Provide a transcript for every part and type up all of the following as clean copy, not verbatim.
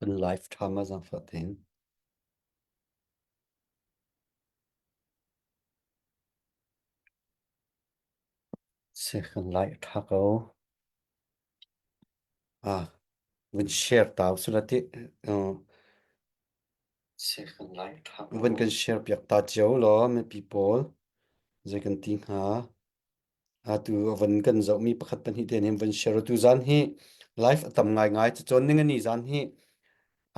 Kan live ṭha ma zaangfah tein. Si kan live ṭha ko. Ah, vun share ta usila ti. Uh, vun kan share piak ta cio law mipi pawl zei kan ti hnga. Atu a van kan zohmi pakhat pahnih te nih van share tu zan hi live a tam ngaingai cacawn ning ani zan hi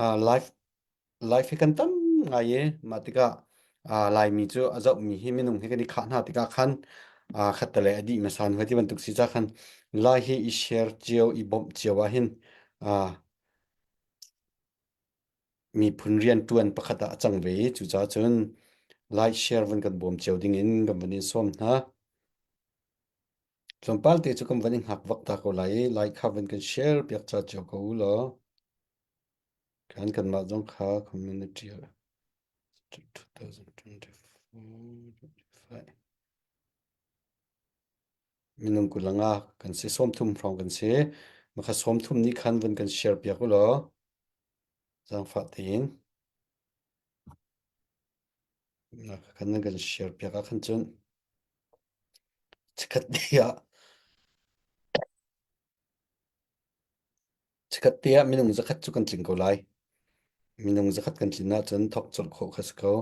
uh, live live hi kan tam ngai i mah tikah uh, Laimi cu a zohmi hi minung hi kan i khah hna tikah khan uh, khattale a dih hmasa hnu ti bantuk si ca khan lai hi i share cio i bawmh cio ah hin uh, miphun rianṭuan pakhat ah a cang ve i cucaah cun like share van kan bawm cio ding in kan van in sawm hna. Tlawmpal te cu kan van i hngak vak ta ko lai i like kha van kan share piak ca cio ko u law kan kanmah zong kha community 2024 minung kulanga kan si 30 hrawng kan si makha 30 nih khan van kan share piak u law Zaangfah tein kan nan kan share piak ah khan cun chikkhat te ah chikkhat te ah minung zakhat cu kan tling ko lai. Minung zakhat kan tlin ahcun thawk colh khawh kha si ko.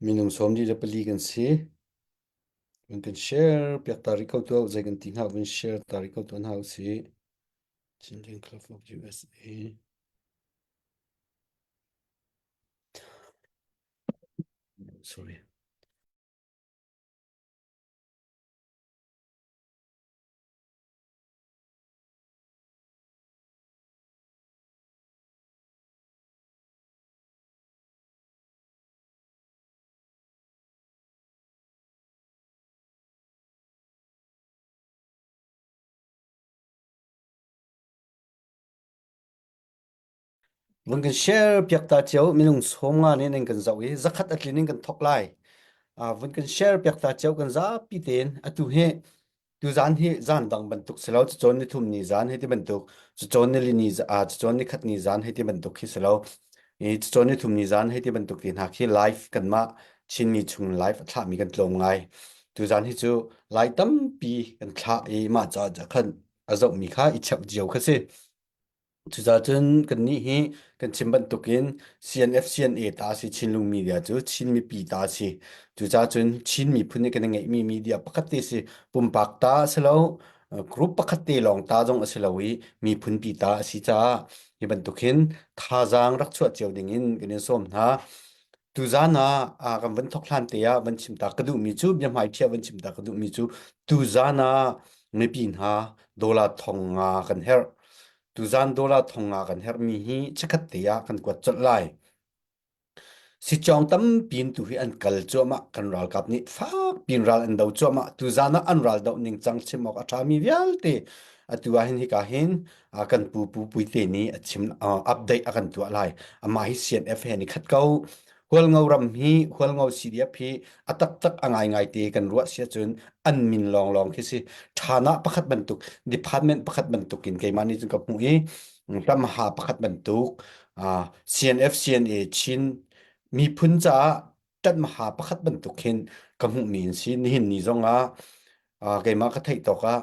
Minung 44 kan si. Vun kan share piak ta rih ko tuah zei kan ti hnga vun share ta rih ko tuah hna usih. Chinland Club of USA. Sorry. Vun kan share piak ta cio minung 50 nih nan kan zoh i zakhat a tlin in kan thok lai. Uh, vun kan share piak ta cio kan zapi tein atu hi Tuzaan hi zaan dang bantuk si lo, cacawn ni thum ni zaan hei ti bantuk, cacawn ni li ni ah cacawn ni khat ni zaan hei ti bantuk khi si lo. I cacawn ni thum ni zaan hei ti bantuk ti hna khi live kanmah Chinmi chung live a thlahmi kan tlawm ngai. Tuzaan hi cu lai tampi kan thlah i mah caah khan a zohmi kha i cheuh cio kha si. Cucaah cun kannih hi kan chim bantukin CNF CNA ta a si Chinlung Media cu Chin mipi ta a si. Cucaah cun Chin miphun nih kan i ngeihmi media pakhat te si. Pumpak ta a si lo, group pakhat te lawng ta zong a si lo i miphunpi ta a si caah hi bantuk hin thazaang rak chuah cio dingin kan in sawm hna. Tuzaan ah kan van thawk hlan te ah van chim ta ka duhmi cu biahmai ṭhia van chim ta ka duhmi cu tuzaan ah mipi hna dollar 5,000 kan herh. Tuzaan dollar 5,000 kan herhmi hi chikkhat te ah kan kuat colh lai. Sicawng tampi in tu hi an kal cuahmah kan ralkap nih fak piin ral an do cuahmah. Tuzaan ah an ral doh ning cang chim awk a ṭhami vialte atu ah hin hika hin kan pu Pu Puite nih a chim update a kan tuah lai. Amah hi CNF he ni khat ko. Hualngo ram hi Hualngo CDF hi a taktak a ngaingai te kan ruah si ahcun an min lawnglawng khi si. Ṭhanah pakhat bantuk department pakhat bantuk in keimah nih cun ka hmuh i ramha pakhat bantuk CNF CNA Chin miphun caah ṭanhmaha pakhat bantuk hin ka hmuhmi an si. Nihin ni zong ah keimah ka theih tawk ah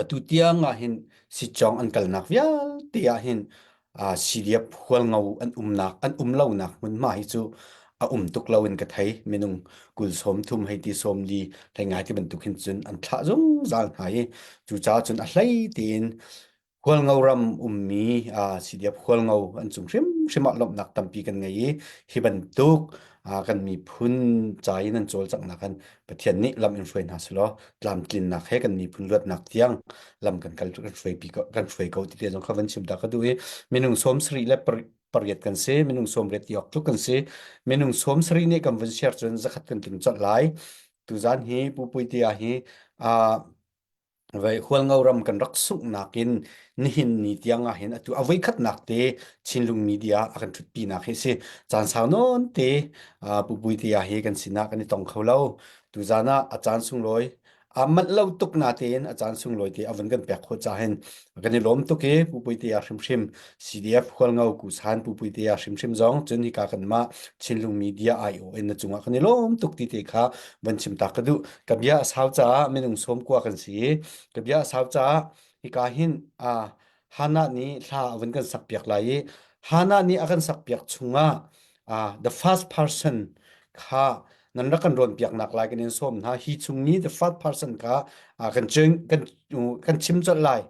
Atu tiang ah hin sitcawng an kalnak vialte ah hin CDF hualngo an umnak an um lonak hmunhma hi cu a um tuk lo in ka thei. Minung kul 30 hei ti 40 hlei ngai ti bantuk hin cun an thlah zungzal hna i cucaah cun a hlei tein Hualngo ram ummi CDF Hualngo an cung hrimhrim ah lawmhnak tampi kan ngei i hi bantuk kan miphun ca i nan cawlcanghnak han Pathian nih lam in hruai hna selaw tlamtlinnak he kan miphun luatnak tiang lam kan kal kan hruaipi ko kan hruai ko ti te zong kha van chim ta ka duh i minung 70 le pariat kan si minung 80 ti awk tluk kan si minung 70 nih kan vun share cun zakhat kan tling colh lai tuzan hi Pu Puitea hi Vei Hualngo ram kan rak sunghnak in nihin ni tiang ah hin atu a voikhatnak te Chinlung media a kan ṭhutpinak hi si. Caan sau nawn te Pu Puitea hi kan sinah kan i tong kho lo. Tuzaan ah a caan sunglawi A manh lo tuk na tein a caan sunglawi te a vun kan pek khawh ca hin kan i lawm tuk i Pu Puitea hrimhrim CDF Hualngo Kusan Pu Puitea hrimhrim zong cun hika kanmah Chinlung Media ION na cungah kan i lawm tuk ti te kha van chim ta ka duh. Ka bia a sau caah minung sawm kua kan si i ka bia a sau caah hika hin Hannah nih hla a vun kan sak piak lai i Hannah nih a kan sak piak chungah the first person kha nan rak kan rawn piak nak lai kan in sawm hna. Hi chung ni the first person kha kan kan kan chim colh lai.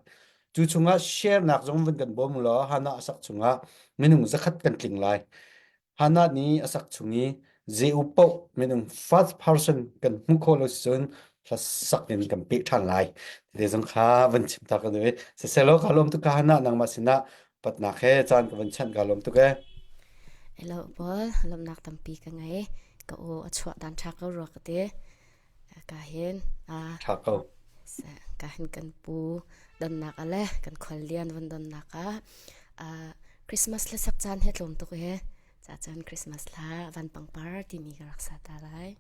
Cu chungah share nak zong vun kan bawm law Hannah a sak chungah minung zakhat kan tling lai. Hannah nih a sak chung i zei paoh minung first person kan hmuh khawh lo cun hlasak in kan peh ṭhan lai. Te zong kha van chim ta kan i siselaw ka lawm tuk ka Hannah nangmah sinah patnak he caan ka van chanh ka lawm tuk e. Hello Paul, lawmhnak tampi ka ngei. Ka aw a chuah dan ṭha ko rua ka ti. Ka hin Ṭha ko. Ka hin kan pu donnak a le kan khual lian van donnak ah Christmas hlasak caan he tlawm tuk he ca cun Christmas hla van pangpar timi ka rak sa ta lai.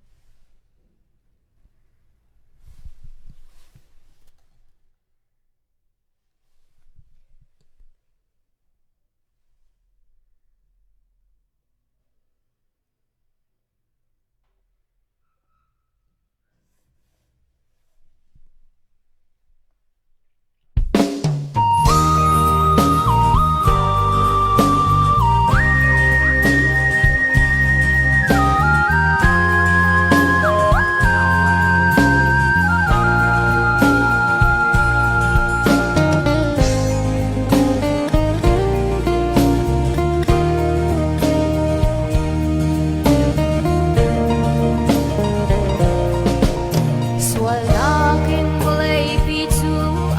Sualnak in vawleipi cu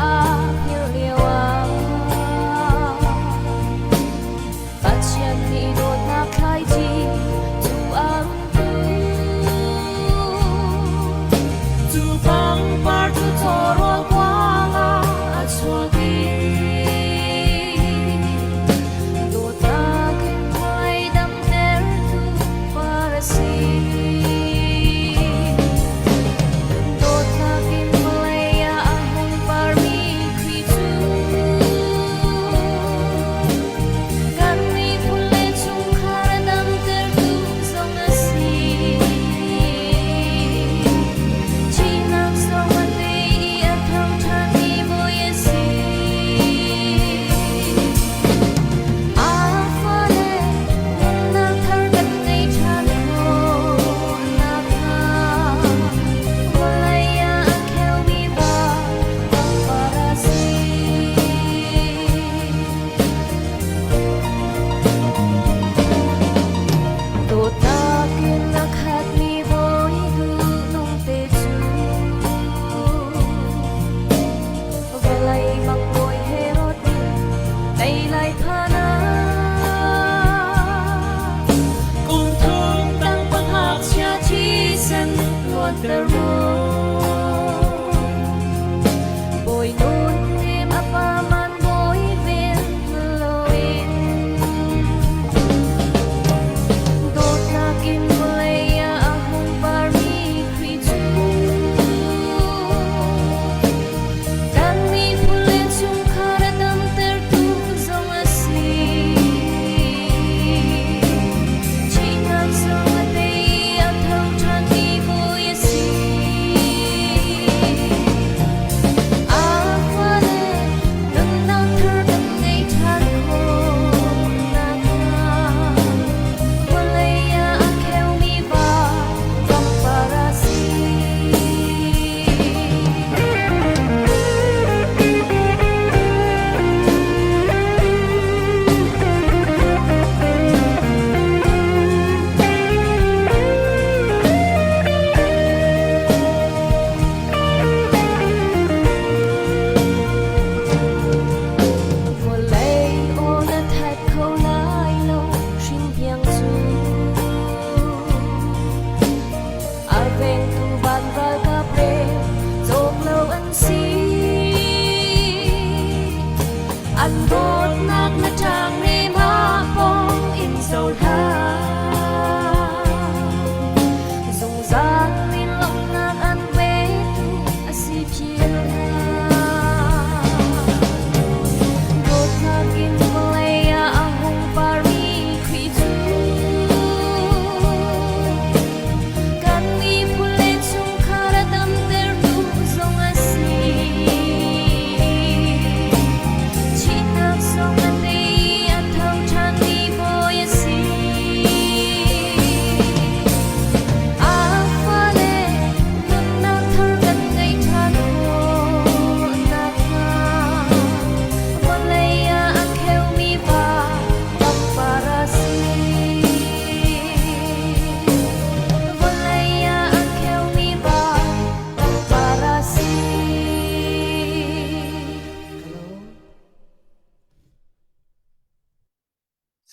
aa hngilh lioah Pathian nih dawtnak thlaici cu a run Cu pangpar cu cawrawl kuang ah a chuak i dawtnak in vawlei damtertu par a si. Dawtnak in vawlei ah a hung parmi Khrih cu kan miphun le chungkhar a damtertu zong a si. Thihnak zong a tei i a thangṭhatmi Bawi a si. A fale nunnak thar kan ngei ṭhan khawh nakhnga vawlei ah a kheumi pa pangpar a si. Dawtnak in a khatmi bawi duhnung te cu vawlei bang bawi Herod nih tei lai phan ah kum thum tang pangakchia thisen luanter mu. Bawi nun nim a pa man bawi vel loin dawtnak in vawlei ah a hung parmi Khrih cu kan miphun le chungkhar a damtertu zong a si.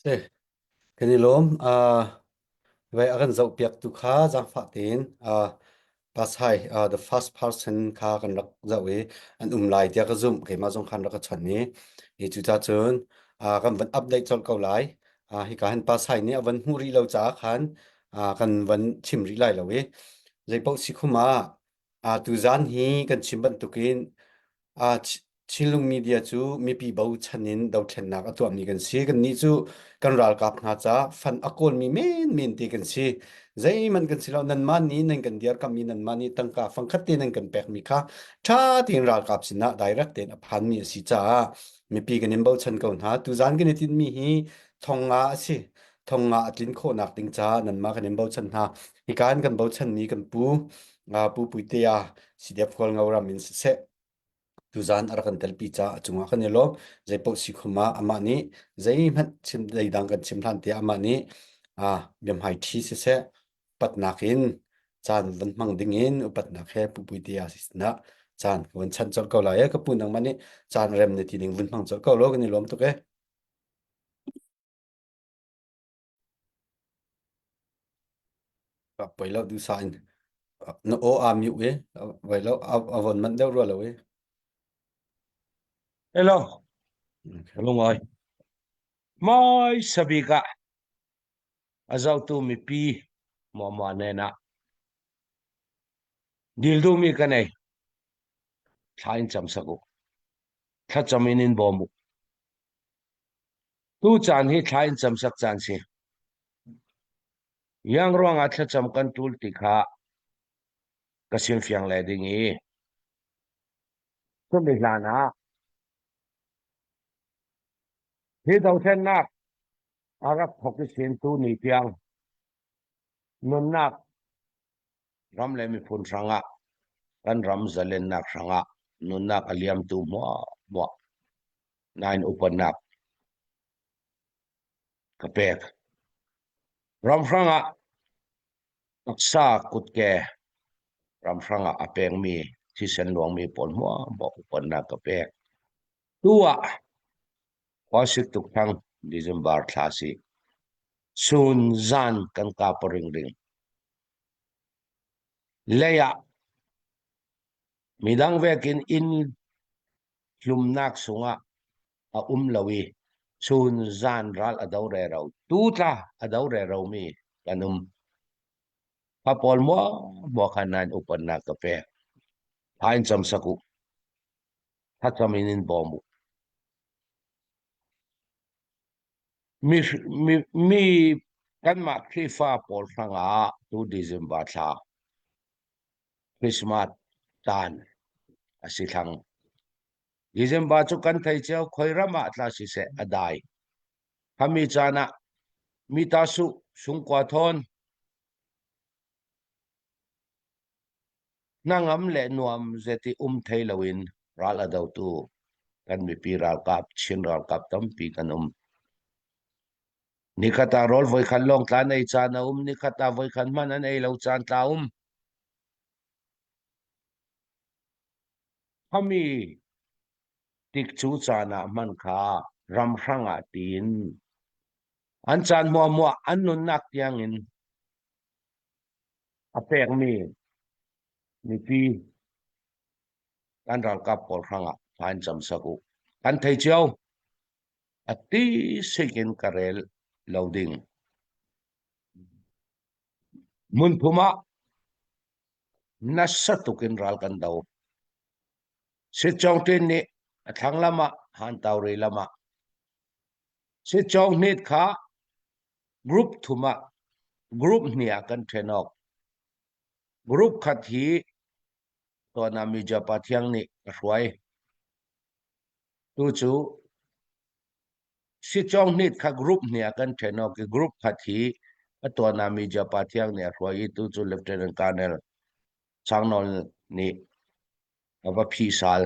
Si, kan i lawm. Vai a kan zohpiak tu kha zaangfah tein Pasai the first person kha kan rak zoh i an um lai tiah ka zumh. Keimah zong khan rak ka chawnh i i cucaah cun kan van update colh ko lai. Hika hin Pasai nih a van hmuh rih lo caah khan kan van chim rih lai lo i zeipaoh si khum ah tuzaan hi kan chim bantukin Chinlung media cu mipi bochan in dothlennak a tuahmi kan si. Kannih cu kan ralkap hna caah fan a kawlmi menmen te kan si. Zeihmanh kan si lo. Nanmah nih nan kan dirkamhmi, nanmah nih tangka fangkhat te nan kan pekmi kha ṭha tein ralkap sinah direct tein a phanmi a si caah mipi kan in bochan ko hna. Tuzaan kan i tinhmi hi thong nga a si. Thong nga a tlin khawhnak ding caah nanmah kan in bochan hna. Hika in kan bochanmi kan pu, Pu Puitea, CDF Hualngo ram in siseh, tuzaan a rak kan telpi caah a cungah kan i lawm. Zeipaoh si khum ah amah nih zeihmanh chim zeidang kan chim hlan tiah amah nih biahmai ṭhi siseh upatnak in caan van hmang ding in upatnak he Pu Puitea sinah caan ka van chanh colh ko lai e. Ka pu nangmah nih caan rem na ti ding vun hmang colh ko law kan i lawm tuk e. Poi lo duhsah in na aw aa mute i voi lo a von manh deuh rua lo i. Hello. Lungai. Mai sabik ah a zohtu mipi muahmuah nen ah dil duhmi ka nei. Thla in cam sak u. Thlacam in in bawm u. Tu caan hi thla in camsak caan si. Iang ruangah thlacam kan tul ti kha ka simfiang le ding i cumi hlan ah hi dothlennak a rak thok i sin tu ni tiang nunnak ram le miphun hrangah kan ram zalennak hrangah nunnak a liamtu muah nain upatnak ka pek. Ramhrang ah taksa kutke ramhrang ah a pengmi thisen luangmi pawl hmuahhmuah upatnak ka pek. Tu ah khuasik tuk thang December thla si. Chun zan kan kap ringring. Lei ah midang vekin inn hlumnak sungah a um lo i chun zan ral a do rero tu tla a do rero mi kan um. Kha pawl maw maw kha nan upannak ka pek. Thain cam sak u. Thlacam in in bawm u. Mi, mi, mi kanmah Khrihfa pawl hrangah tu December thla Christmas caan a si thlang. December cu kan thei cio khoi ram ah tla siseh a dai. Khami caan ah mi ta su sungkua thawn hnangam le nuam zeti um thei loin ral a dotu kan mipi ralkap Chin ralkap tampi kan um. Nikhat ah rawl voikhat lawng tla an ei caan a um, nikhat ah voikhat hmanh an ei lo caan tla um. Khami tik cu caan ah hman kha ramhrang ah tiin an caan muahmuah an nunnak tiangin a pekmi mipi kan ralkap pawl hrangah hla in cam sak u. Kan thei cio. A ti sik in ka rel lo ding. Hmunthum ah nasa tuk in ral kan do. Sitcawng nih a thlang lam ah Hantauri lam ah Sitcawng hnit kha group thum ah group hnih ah kan ṭhen awk. Group khat hi tuan ah Mija Pathiang nih a hruai. Tu cu Sicawng hnit kha group hnih ah kan ṭhen awk i group khat hi a tuan ah Mija Pathiang nih a hruai i tu cu Lieutenant Colonel Sang Nawl nih a va phih sal.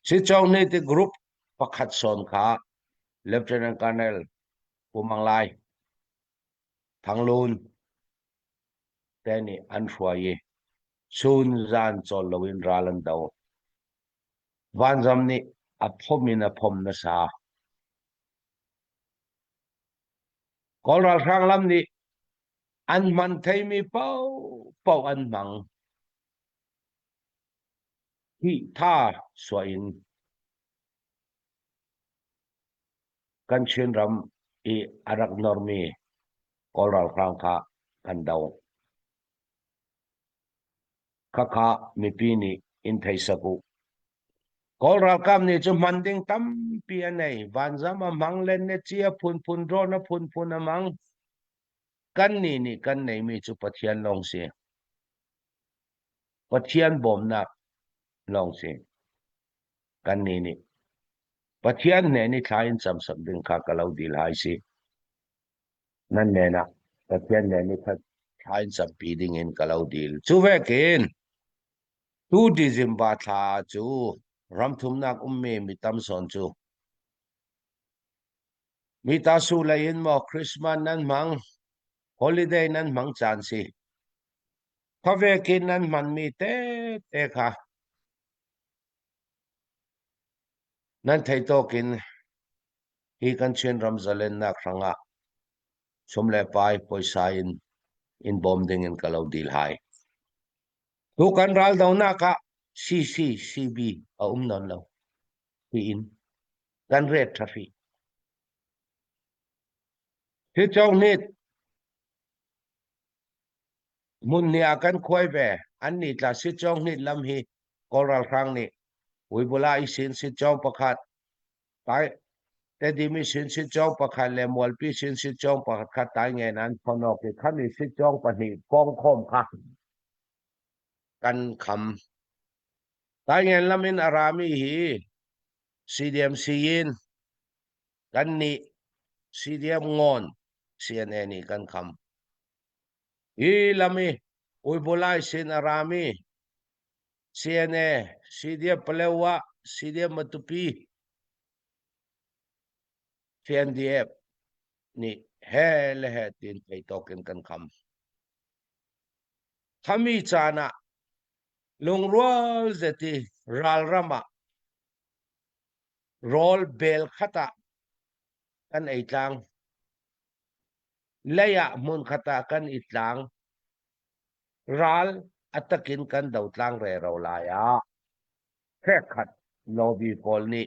Sicawng hnit i group pakhat sawn kha Lieutenant Colonel Pu Mang Lai, Thanglun te nih an hruai i chun zan cawl loin ral an do. Vanzam nih a phom in a phom nasa. Kawl ralhrang lam nih an hman theimi paohpaoh an hmang. Hi tha suah in kan Chinram i a rak normi Kawl ralhrang kha kan do. Khakha mipi nih in thei sak u. Kawl ralkap nih cu hman ding tampi a nei. Vanzam a hmang, lenneci a phunphun, drone a phunphun a hmang. Kannih nih kan neimi cu Pathian lawng si. Pathian bawmnak lawng si. Kannih nih Pathian hnen i thla in cam sak ding kha ka lo dil hai si. Nan nen ah Pathian hnen i thla in campi ding in ka lo dil. Cu vekin tu December thla cu ramthumnak ummi mi tam sawn cu mi ta su lei in maw Christmas nan hmang, holiday nan hmang caan si. Khuavekin nan hmanmi tete kha Nan theih tawk in hi kan Chinram zalennak hrangah sum le pai puaisa in in bawm ding in ka lo dil hai. Tu kan raldonak ah CCCB a um nawn lo tiin kan ret ṭha hrih. Hi cong nih Hmun nih a kan khuai ve. Annih tla sitcawng hnit lam hi Kawl ralhrang nih Uibula i sin sitcawng pakhat, Tai Tedim i sin sitcawng pakhat le Mualpi sin sitcawng pakhat kha taingen an phon awk i khami sitcawng pahnih pawngkhawm kha kan kham. Taingen lam in a rami hi CDM Siyin kannih CDM Ngawn CNA nih kan kham. Hi lam i Uibulai sin a rami CNA, CDF Palewa, CDF Matupi, CNDF nih he le he tiin thei tawk in kan kham. Khami caan ah lungrual zeti ralram ah rawl bel khat ah kan ei tlang. Lei ah hmunkhat ah kan i tlang. Ral a takin kan do tlang rero lai ah hrek-khat lobby pawl nih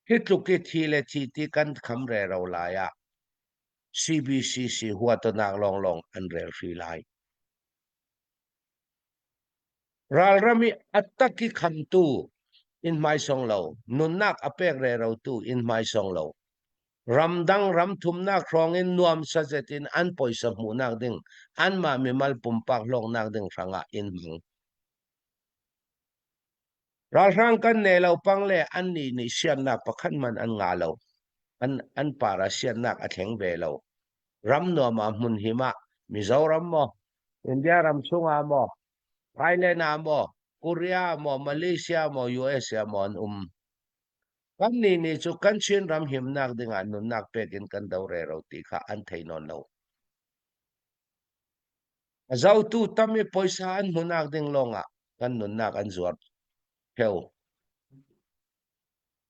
hi tluk i thi le thi ti kan kham rero lai ah CBCC huatonak lawnglawng an rel hri lai. Ralram i a tak i khamtu in hmaisong lo, nunnak a pek rerotu in hmaisong lo, ramdang ramthumnak hrawng in nuamsa zet in an poisa hmuhnak ding, anmah mimal pumpak hlawknak ding hrangah in hmang. Ralhrang kan ne lo pang le annih nih siannak pakhat man an ngah lo. An, an par ah siannak a thleng ve lo. Ram nuam ah hmun him ah Mizoram maw, India ram chungah maw, Thailand ah maw, Korea maw, Malaysia maw, USA maw an um. Kannih nih cu kan Chin ram himnak dingah nunnak pek in kan do rero ti kha an thei nawn lo. A zotu tam i poisa an hmuhnak ding lawngah kan nunnak an zuar theo.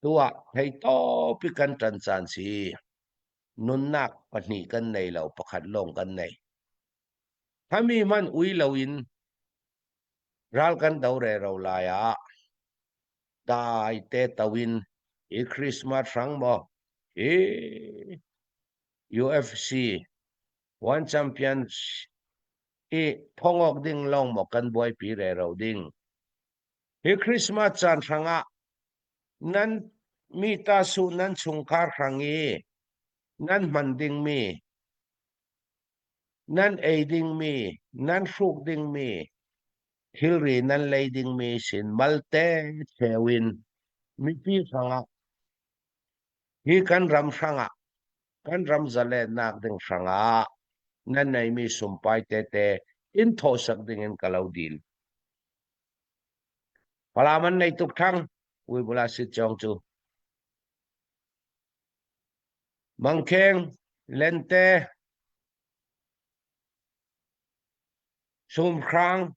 Tu ah thei tawpi kan ṭan caan si. Nunnak pahnih kan nei lo, pakhat lawng kan nei. Hami hmanh ui loin ral kan do rero lai ah dai te to in hi Christmas hrang maw hi UFC One Champions i thongok ding lawng maw kan buaipi rero ding. Hi Christmas caan hrangah nan mi ta su nan chungkhar hrang i nan hman dingmi nan ei dingmi nan hruk dingmi thilri nan lei dingmi sin malte cheu in mipi hrangah hi kan ram hrangah kan ram zalennak ding hrangah nan neimi sumpai tete in thawhsak ding in ka lo dil. Falam an nei tuk thang Uibula sit chong cu. Mangkheng, Lente, Sumhrang,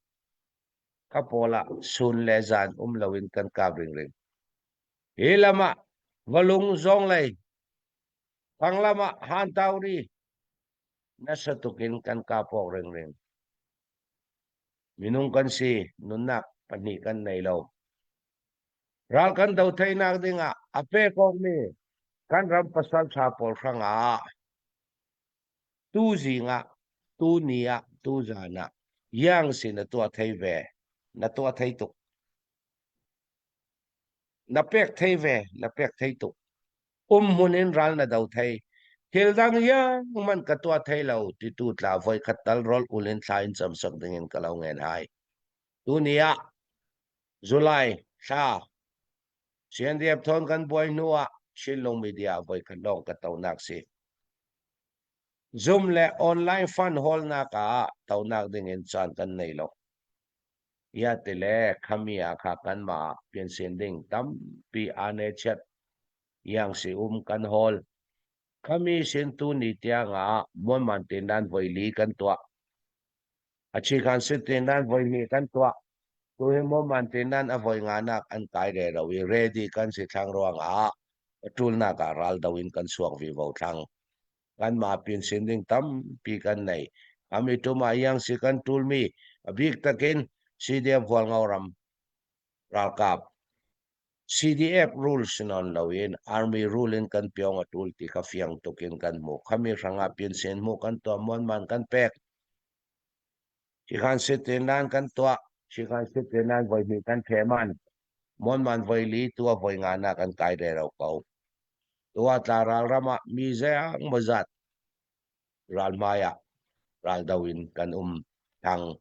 ka pawl ah sun le zan um loin kan kap ringring. Hi lam ah valung zong lei. Thanglam ah Han Tauri nasa tukin kan kapawk ringring. Minung kan si, nunnak pahnih kan nei lo. Ral kan do theinak dingah a pek awkmi kan ram pasal ṭha pawl hrangah tu zing ah, tu ni ah, tu zan ah yang si na tuah thei ve, na tuah thei tuk. Na pek thei ve, na pek thei tuk. Umhmun in ral na do thei. Thil dang yang man ka tuah thei lo ti tu tla voi khat tal rol ul in thla in cam sak ding in ka lo ngen hai. Tu ni ah July thla CNDF thawn kan buai hnu ah Chinlung Media voi khat lawng ka tonak si. Zoom le online fund hawlnak ah tonak ding in caan kan nei lo. Ya ti le khami ah kha kanmah piansin ding tampi ane chet yang si um kan hawl. Khami sin tu ni tiang ah muanman tin nan voi li kan tuah. A chikhan sit tin nan voi hnih kan tuah. Tu hi muanman tin nan a voi nga nak an kai re ro i ready kan si thlang ruang ah ṭulnak ah ral do in kan suak vivo thlang. Kanmah pinsin ding tampi kan nei. Ami tum ah iang si kan ṭulmi a bik takin CDF Hualngo ram ralkap CDF rule sinon loin Army rule in kan piong a ṭul ti kha fiang tuk in kan hmuh. Khami hrangah pinsin hmuh kan tuah muanman kan pek. Sikhan sitin nan kan tuah. Sikhan sitin nan voi hnih kan theman. Muanman voi li tua voi nga na kan kai rero ko. Tua tla ral ram ah mi zeang maw zat ral hmai ah ral do in kan um thang.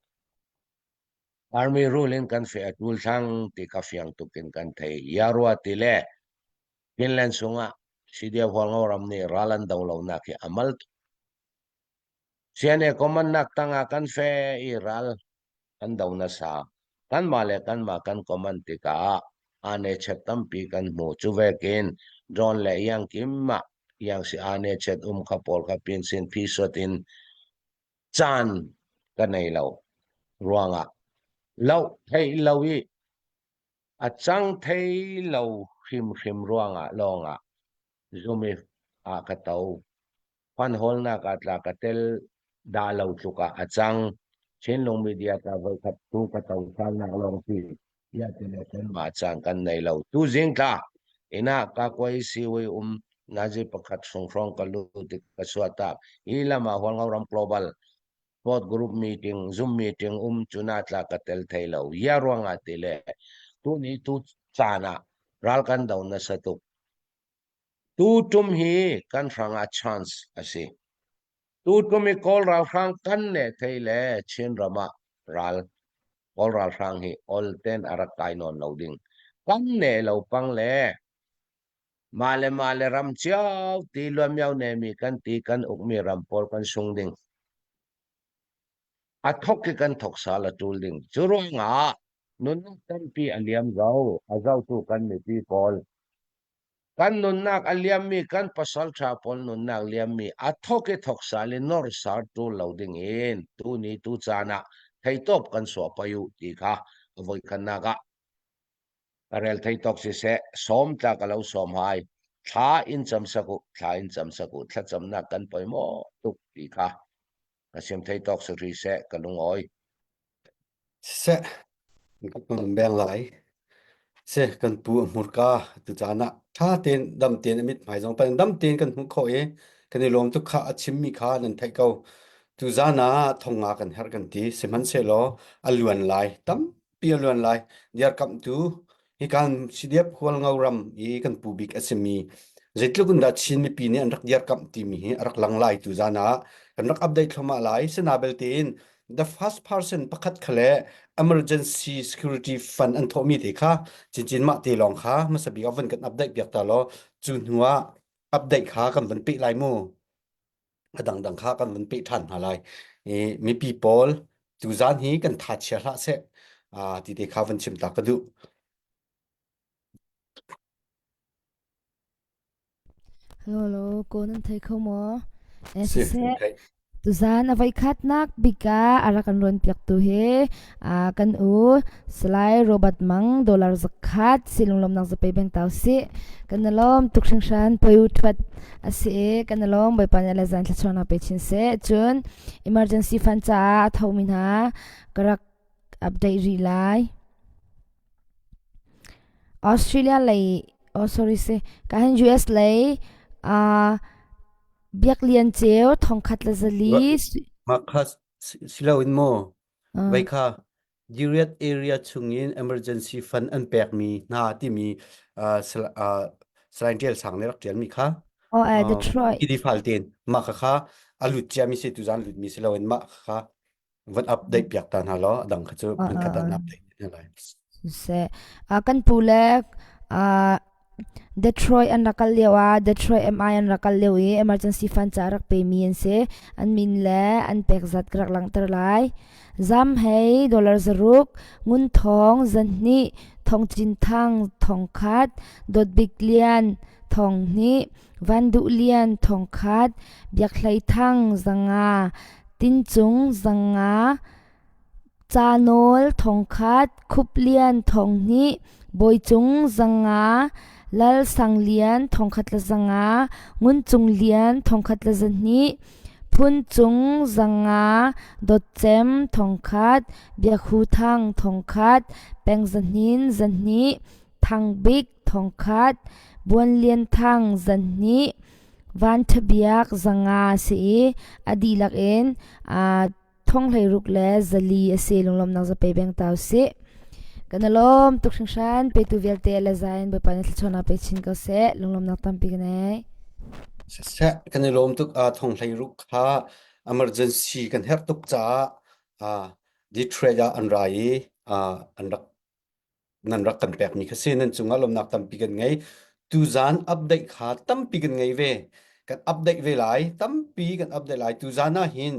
Army rule in kan fe a tul thang ti ka fiang tuk in kan thei. Yarua ti le Finland sungah CDF Hualngo ram nih ral an do lo nak hi amal tuk. CNA command nak tangah kan fe i ral kan do nasa. Kanmah le kanmah kan command tikah ane chet tampi kan hmu. Cu vekin drone le iang kim ah iang si ane chet um kha pawl kha pin sin phi suat in caan ka nei lo ruangah lo thei lo i a cang thei lo hrimhrim ruangah lawngah zumi ah ka to. Hmanhawlnak ah tla ka tel dah lo tluk ah a cang. Chinlung media ka voikhat tu ka to salnak lawng si. Ya ti le kanmah caan kan nei lo. Tu zing tla inn ah ka kuai siwi um nazi pakhat hrawng ka lut i ka suatak. Hi lam ah Hualngo ram global sport group meeting zoom meeting um cuna tla ka tel thei lo. Ya ruangah ti le tu ni tu caan ah ral kan do nasa tuk. Tutum hi kan hrangah chance a si. Tutum i Kawl ralhrang kan ne thei le Chin ram ah ral Kawl ralhrang hi ol ten a rak kai nawn lo ding. Kan ne lo pang le mah le mah le ram cio ti luamiao ne mi kan ti kan ukmi ram pawl kan sung ding. A thok i kan thok sal a tul ding. Cu ruangah nunnak tampi a liam zo, a zotu kan mipi pawl Kan nunnak a liammi kan pasal ṭha pawl nunnak liammi a thok i thok sal i nor sar ṭul lo ding in tuni tu caan ah theitawp kan suah pai u ti kha a voikhatnak ah ka rel theitawk siseh sawm tla ka lo sawm hai thla in cam sak u thla in cam sak u thlacamnak kan poi maw tuk ti kha ka sim theitawk si hri seh ka lungawi Siseh, kan beng lai. Si, kan pu a hmurka tucaan ah ṭha tein dam tein a mithmai zong pan dam tein kan hmuh khawh i kan i lawm tuk kha a chimmi kha nan theih ko. Tuzaan ah thonga kan herh kan ti. Sihmanhsehlaw a luan lai, tampi a luan lai. Diarkamhtu Hikan Sidiap Hualngo ram i kan pu bik a simi zeitluk in dah Chin mipi nih an rak dirkamh timi hi a rak lang lai tu zan ah kan rak update thluahmah lai. Sina belte in the first person pakhat kha le emergency security fund an thawhmi te kha cincin mah te lawng kha hmasa bik ah van kan update piak ta law cu hnu ah update kha kan van peh lai mu. A dangdang kha kan van peh ṭhan hna lai. I mipi pawl tuzaan hi kan tha chia hlah seh ti te kha van chim ta ka duh. Hello, hello, ko nan thei kho maw? Eh, Si, siseh, thei. Tuzan a voikhatnak bik ah a rak kan rawn piaktu hi kan u Salai Robert Mang dollar zakhat si lunglawmnak zapei beng tau si. Kan i lawm tuk hringhran poi u thuat a si i kan i lawm Bawipa nih le zan thluachuahnak pe chin seh. Cun emergency fund caah a thomi hna ka rak update rih lai. Australia lei oh sorry si ka hin US lei uh, Biak Lian Ceu thongkhat le zali Mah kha si loin maw vei kha Diriat area chungin emergency fund an pekmi hna timi uh, uh, Salai Tial Sang nih rak ṭialmi kha Oh, uh, Detroit. PD file tein mah kha kha a lut ciami si tuzan lutmi si loin mah kha van update piak ta hna law a dang kha cu hmunkhat ah na update hna lai. Siseh kan pu le Detroit an rak kal lio ah Detroit MI an rak kal lio i emergency fund ca rak pemi an si. An min le an pek zat ka rak langhter lai. Zam hei dollar zaruk, ngun thong zahnih, thong cin thang thong khat, dawt bik lian thong hnih, Van Duh Lian thong khat, Biak Hlei Thang zanga, Tin Cung zanga, Ca Nawl thong khat, Khup Lian thong hnih, Bawi Cung zanga, Lal Sang Lian thong khat le zanga, Ngun Cung Lian thong khat le zahnih, Phun Cung zanga, Dawt Cem thong khat, Biak Hu Thang thong khat, Peng Zahnin zahnih, Thang Bik thongkhat, Buan Lian Thang zanhnih, Van Ṭha Biak zanga a si i a dihlak in thong 16 le zali a si. Lunglawmhnak zapei beng ta usih. Kan i lawm tuk hringhran. Petu vialte le zain Bawipa nih thluachuahnak pe chin ko seh. Lunglawmhnak tampi ka nei. Siseh, kan i lawm tuk. Thong 16 kha emergency kan herh tuk caah Detroit ah an ra i an rak nan rak kan pekmi kha si nan cungah lawmnak tampi kan ngei tuzan update kha tampi kan ngei ve kan update ve lai tampi kan update lai tuzan ah hin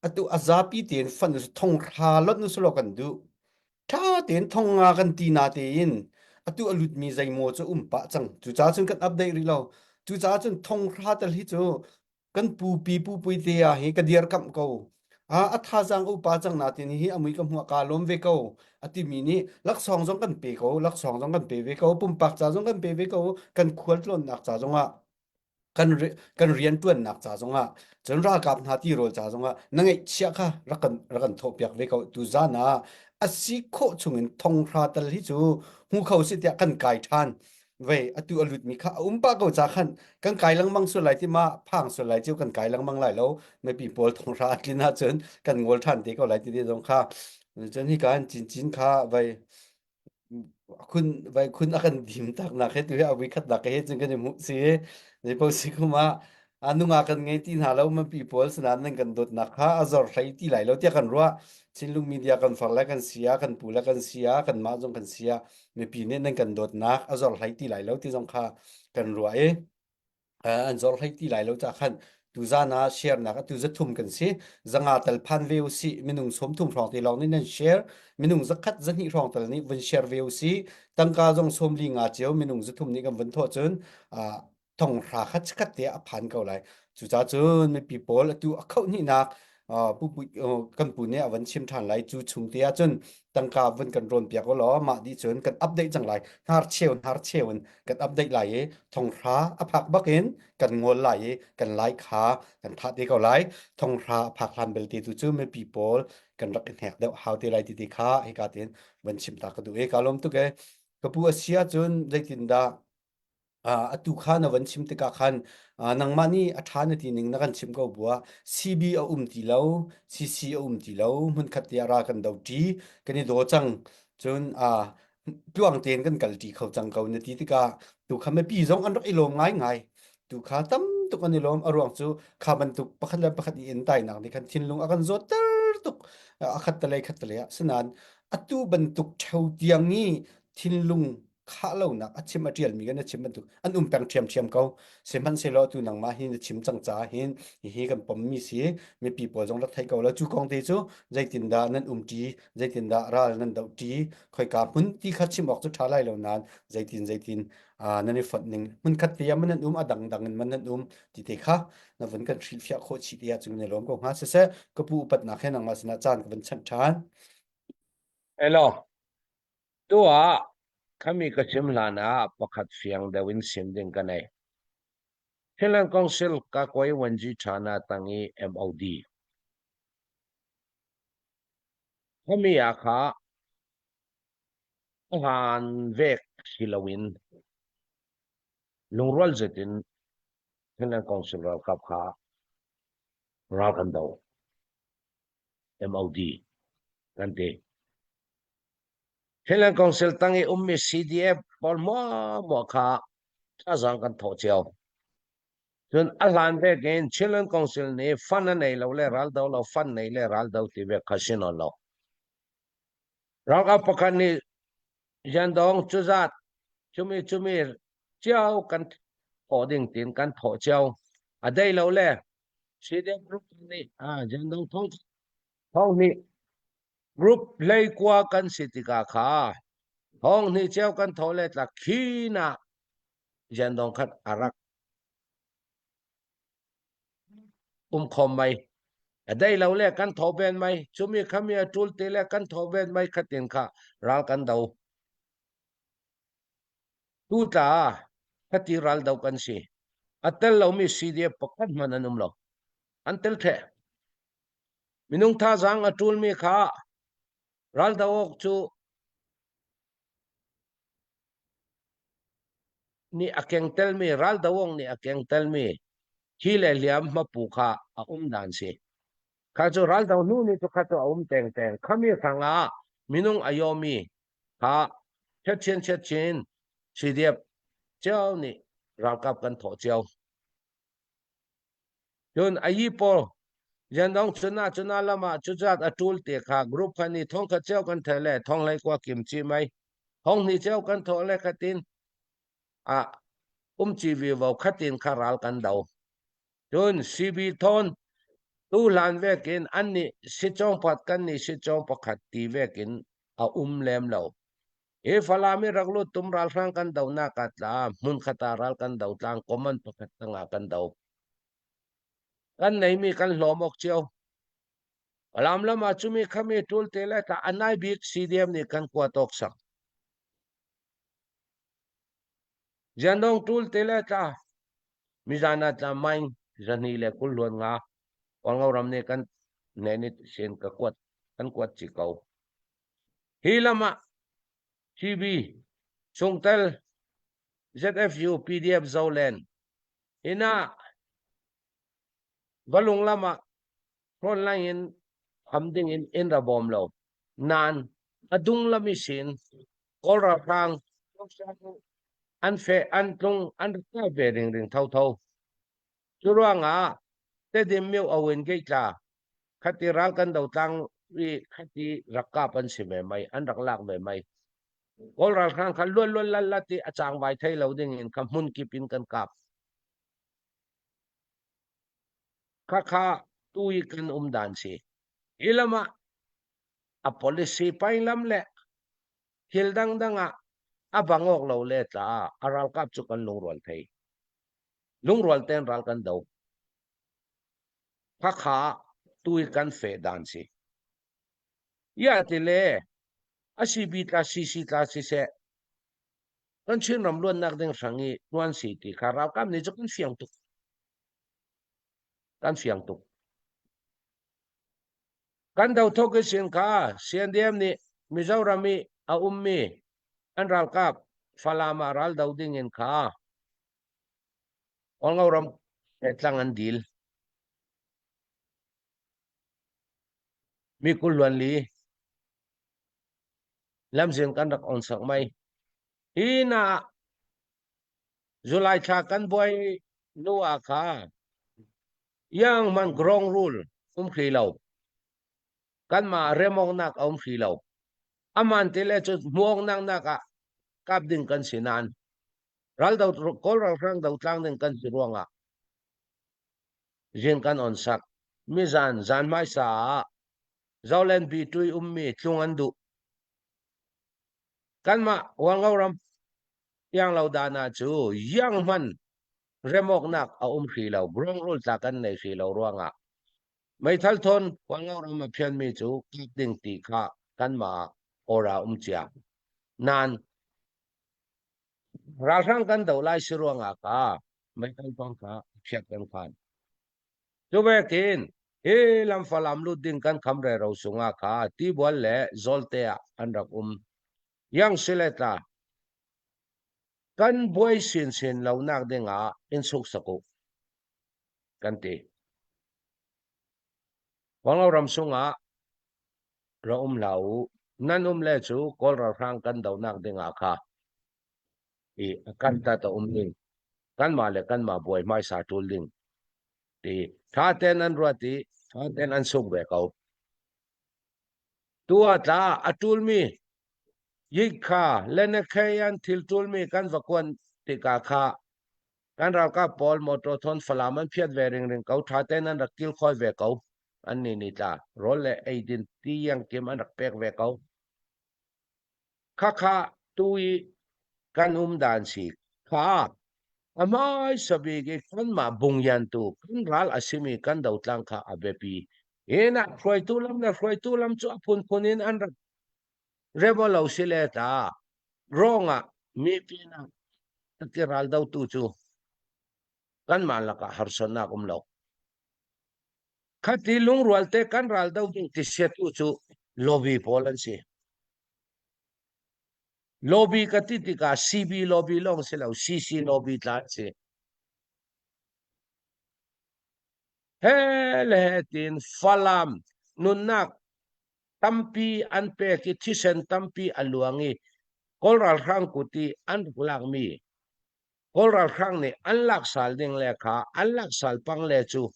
atu a zapi tein fan thong hra lot nu sulaw kan duh tha tein thong nga kan ti na tein atu a lutmi zeimaw cu um pah cang cucaah cun kan update rih lo cucaah cun thong hra tal hi cu Kan pupi pupui te ah hi ka dirkamh ko. A a thazaang upa cang natin hi a mui ka hmuh ka lawm ve ko. A timi nih laksawng zong kan pe ko, laksawng zong kan pe ve ko, pumpak ca zong kan pe ve ko, kan khualtlawnnak ca zongah kan kan rianṭuannak ca zongah cun ralkap hna tirawl ca zongah na ngeihchiah kha rak kan rak kan thawhpiak ve ko tu zan ah a si khawh chungin thonghra tal hi cu hmu kho si tiah kan kai ṭhan vei atu a lutmi kha a um pah ko ca khan kan kai lengmang sual lai ti ma phang sual lai cu kan kai lengmang lai lo mipi pawl thonghra a tlin ahcun kan ngol ṭhan te ko lai ti te zong kha cun hi kan cin cin kha vei khun vai khun a kan dim tak nak he tu hi a vui khat nak he cun kan i hmuh si zei po si kuma a nunga kan ngei ti hna lo mipi pawl sanan nan kan dawtnak kha a zor hlei ti lai lo tiah kan ruah Chinlung media kan far le kan sia kan pu le kan sia kan mah zong kan sia mipi nih nan kan dawtnak a zor hlei ti lai lo ti zong kha kan ruah i an zor hlei ti lai lo ca khan tuzan ah share nak atu zathum kan si zanga tal phan ve usi minung 30 hrawng te lawng nih nan share minung zakhat zahnih hrawng tal nih vun share ve usi tangka zong 40 nga cio minung zathum nih kan vun thawh cun thong hra khat khat te a phan ko lai cucaah cun mipi pawl atu a khoh hnihnak kan pu nih a van chim ṭhan lai cu chung te ah cun tangka vun kan rawn piak law mah dih cun kan update cang lai hnar cheu hnar cheu in kan update lai i thong hra a phak bak in kan ngol lai i kan lai kha kan thah te ko lai thong hra a phak hlan belte tu cu mipi pawl kan rak i hnek deuh hau te lai ti ti kha hika tein van chim ta ka duh e ka lawm tuk e ka pu a si ahcun zeitindah atu kha na van chim tikah khan nangmah nih a ṭha na ti ning na kan chim ko buah CB a um ti lo CC a um ti lo hmunkhat te ah ra kan do ṭi kan i daw cang cun tluang tein kan kal ṭi kho cang ko na ti tikah tu kha mipi zong an rak i lawm ngaingai tu kha tam tuk an i lawm a ruang cu kha bantuk pakhat le pakhat i entainak nih khan thinlung a kan zawtter tuk a khat te lei khat te lei ah sinain atu bantuk ṭheo tiang i thinlung. Khah lonak a chim a ṭialmi kan a chim bantuk an um peng ṭhiamṭhiam ko. Sihmanhsehlaw tu nangmah hi na chim cang caah hin hihi kan pommi si mipi pawl zong rak thei ko la cu kong te cu zeitindah nan umṭi zeitindah ral nan dohṭi khoika hmun ti kha chim awk cu ṭha lai lo nain zeitin zeitin nan i fonh ning hmunkhat te ah man nan um a dangdang in man nan um ti te kha na vun kan hrilhfiah khawh chih te ahcun na lawm ko hnga siseh ka pu upatnak he nangmah sinah caan ka vun chanh ṭhan. Hello. Tu ah khami ka chim hlan ah pakhat fiang deuh in sim ding ka nei. Finland Council ka koi wanji thana tangi MOD. Khami ah kha han vek si loin lungrual zet in Finland Council ralkap kha ral kan do. MOD kan ti. Finland Council tang i ummi CDF pawl muahmuah kha thazaang kan thawh cio. Cun a hlan vek in Chinland Council nih fund a nei lo le ral do lo fund nei le ral do ti vek kha si nawn lo. Ralkap pakhat nih Yandong cuzat cumi cumi cio kan thawh ding tin kan thawh cio. A dei lo le CDF group nih ah Yandong thong thong nih Group 19 kan si tikah kha thong hnih cio kan tho le tla khin ah Yandong khat a rak um khom mai. A dei lo le kan tho ben mai. Cumi khami a tul te le kan tho ben mai khatin kha ral kan do. Tu tla khati ral do kan si. A tel lomi CDF pakhat hmanh an um lo. An tel the. Minung thazaang a ṭulmi kha raldoh awk cu nih a keng telmi raldoh awk nih a keng telmi thi le hliam hmapu kha a um dan si. Kha cu raldoh hnu ni cu kha cu a um tengteng. Khami hrangah minung a yawmi kha chetchin chetchin CDF cio nih ralkap kan thawh cio. Cun a yi pawl Yandong chun ah chun ah lam ah cucat a ṭul ti kha group kha nih thong khat cio kan theh le thong hlei kua kim chih mei thong hnih cio kan thawh le khatin ah umci vivo khatin kha ral kan do. Cun CB thawn tu hlan vekin an nih sitcawng pakhat kan nih sitcawng pakhat ti vekin a um lem lo. Hi Falam i rak lut tum ralhrang kan donak ah tla hmunkhat ah ral kan do tlang common pakhat tangah kan do. Kan neimi kan hlawm awk cio. Falam lam ah cumi khami tul te le tla anai bik CDM nih kan kuat awk sak. Ziandong tul te le tla mizan ah tla maing zahni le kul luan nga Kawlngo ram nih kan ne ni sin ka kuat kan kuat ci ko. Hi lam ah TB, chungtel ZFU, PDF Zoland inn ah Valung lam ah frontline in ham ding in in ra bawm lo. Nain a dung lam i sin Kawl ralhrang an fe an tlung an rak kai ve ringring thotho. Cu ruangah Tedim myo awin geitla khati ral kan do tlang i khati rak kap an si ve mai an rak lak ve mai. Kawl ralhrang kha luan luan lal lat i a cangvai thei lo ding in kha hmun kip in kan kap. Khakha tu i kan um dan si. Hi lam ah a policy pai lam le thil dangdang ah a bang awk lo le tla a ralkap cu kan lungrual thei. Lungrual ten ral kan do. Khakha tu i kan fe dan si. Ya ti le a CB tla CC tla siseh kan Chinram luannak ding hrang i tuan si ti kha ralkap nih cu kan fiang tuk. Kan fiang tuk. Kan dothok i sin kha CNDM nih Mizoram i a ummi an ralkap Falam ah ral do ding in kha Kawlngo ram tlang an dil. Mi kul luan li lamzin kan rak on sak mai. Hi na July thla kan buai nu ah kha yang man grong rule um hri lo. Kan ma remong nak a um hri lo. Aman te le cu hmuang nak nak ah. Kap ding kan si nain raldo Kawl ralhrang dotlang ding kan si ruangah zin kan on sak. Mizan zan hmaisa ah Zoland B2 ummi tlung an duh. Kanmah Hualngo ram tiang lo dana cu yang hman remawknak a um hri lo rungrul tla kan nei hri lo ruangah meithal thawn Hualngo ram a phianmi cu kap ding ti kha kanmah ora um cia. Nan ralhrang kan do lai si ruangah ka meithal thawn kha phiat kan khan. Cu vekin hi lam Falam lut ding kan kham rero sungah kha tibual le zawlte ah an rak um. Yang sile tla kan buai sinsin lo nak ding ah in suksak u kan ti. Huanglo ram sungah ra um hlah u. Nan um le cu Kawl ralhrang kan donak ding ah kha i a kan tat a um ding. Kanmah le kanmah buai hmaisa ṭul ding ti ṭha tein an ruat i ṭha tein an suk ve ko. Tu ah tla a ṭulmi yikha le na khei an thil ṭulmi kan va kuan tikah kha kan ralkap pawl motor thon Falam an phiat ve ringring ko ṭha tein an rak kilkhawi ve ko. An nih nih tla rawl le eidin ti iangkim an rak pek ve ko. Khakha tu i kan um dan si kha a hmaisa bik i kanmah bungyan tu kan ral a simi kan dotlang kha a biapi. Hin ah hruaitu lam le hruaitu lam cu a phunphun in an rak remo lo si le ta rong ah mi pinah ti ral dotu cu kanmah lakah harsatnak um lo. Khati lungrual te kan ral do ding ti siatu cu lobby pawl an si. Lobby ka ti tikah CB lobby lawng si lo CC lobby tla an si. He le he tiin Falam nunnak tampi an pek i thisen tampi a luang i Kawl ralhrang kut i an rak lakmi Kawl ralhrang nih an lak sal ding le kha an lak sal pang le cu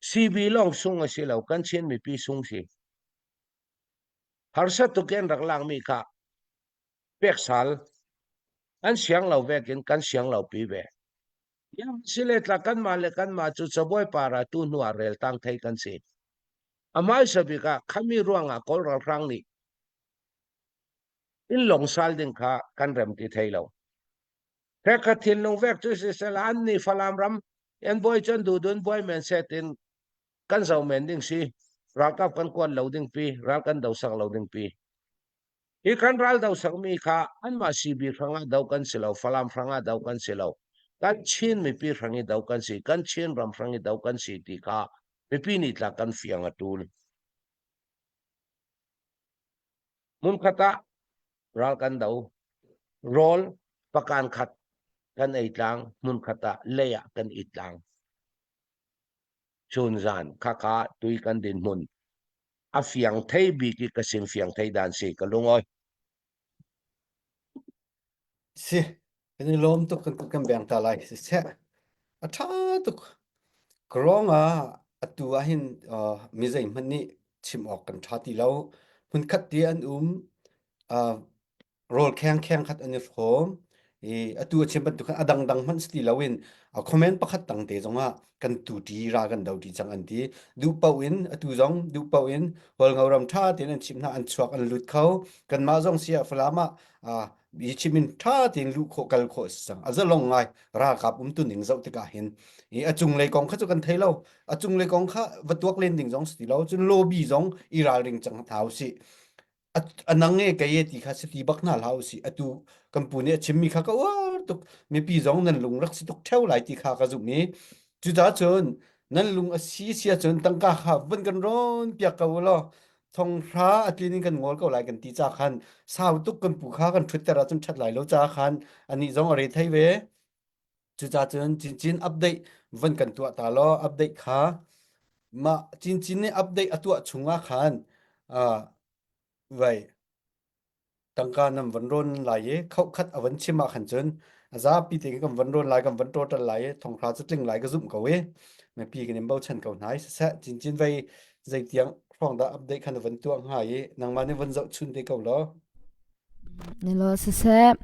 CB lawng sung a si lo kan Chin mipi sung si. Harsa tuk in rak lakmi kha pek sal an siang lo vek in kan siang lo pi ve. Sile tla kanmah le kanmah cu cabuai para tu hnu ah rel tang thei kan si. A hmaisa bik ah khami ruangah Kawl ralhrang nih inn long sal ding kha kan rem ti thei lo. Hekha thinlung vek cu sisela an nih Falam ram an buai cun dudun buai men set in kan zo men ding si ralkap kan kuat lo ding pi ral kan do sak lo ding pi hi kan ral do sak mi kha anmah CB hrangah do kan si lo Falam hrangah do kan si lo kan Chin mipi hrang i do kan si kan Chin ram hrang i do kan si ti kha mipi nih tla kan fiang a tul Hmunkhat ah ral kan do. Rawl pakan khat kan ei tlang, hmunkhat ah lei ah kan it tlang. Chun zan khakha tui kan din hmun. A fiang thei bik i ka sim fiang thei dan si ka lungawi. Si, kan i lawm tuk kan kut kan beng ta lai. Siseh, a ṭha tuk. Ka ruang ah atu ah hin uh, mi zeihmanh nih chim awk kan ṭha ti lo. Hmunkhat te an um, uh, rawl kheng kheng khat an i hrawm. I atu a chim bantuk khan a dangdang hmanh si ti loin a comment pakhat tang te zongah kan tu ṭi ra kan do ṭi cang an ti. Duh paoh in atu zong duh paoh in Hualngo ram ṭha tein an chimh hna an chuak an lut kho. Kanmah zong sia Falam ah uh, i chimin ṭha tein luh khawh kal khawh a si cang a zalong ngai ralkap um tu ning zoh tikah hin i a cunglei kong kha cu kan thei lo a cunglei kong kha va tuak len ding zong si ti lo cun lobby zong i ralring cang hna usih a nang e kei e ti kha si ti bak hna hlah usih atu kan pu nih a chimmi kha ka uar tuk mipi zong nan lung rak si tuk ṭheo lai ti kha ka zumh i cucaah cun nan lung a si sia cun tangka kha van kan rawn piak ko u law thonghra a tlin in kan ngol ko lai kan ti ca khan sau tuk kan pu kha kan ṭhutter ahcun ṭhat lai lo ca khan anih zong a re thei ve cucaah cun cincin update van kan tuah ta law update kha mah cincin nih update a tuah chungah khan uh, vai Tangka nan van rawn lai i khauhkhat a van chim ah khan cun a zapi te kan van rawn lai kan van total lai i thonghra cu tling lai ka zumh ko i mipi kan in bochan ko hna i siseh cincin vei zeitiang hrawng dah update khan van tuah hnga i nangmah nih van zoh chun te ko law. Nilo siseh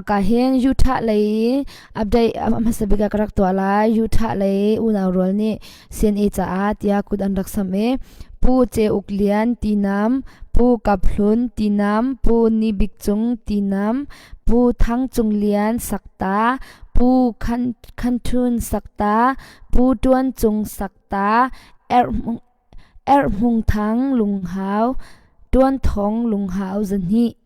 ka hin Utah lei update hmasa bik ah ka rak tuah lai. Utah lei unau rual nih CNA caah tiah kut an rak sam i Pu Ce Uk Lian Tinam, Pu Kap Hlun Tinam, Pu Ni Bik Cung Tinam, Pu Thang Cung Lian Sakta, Pu Khan Khan Thun Sakta, Pu Tuan Cung Sakta, Erh Hmung Thang Lunghau, Tuan Thong Lunghau zahnih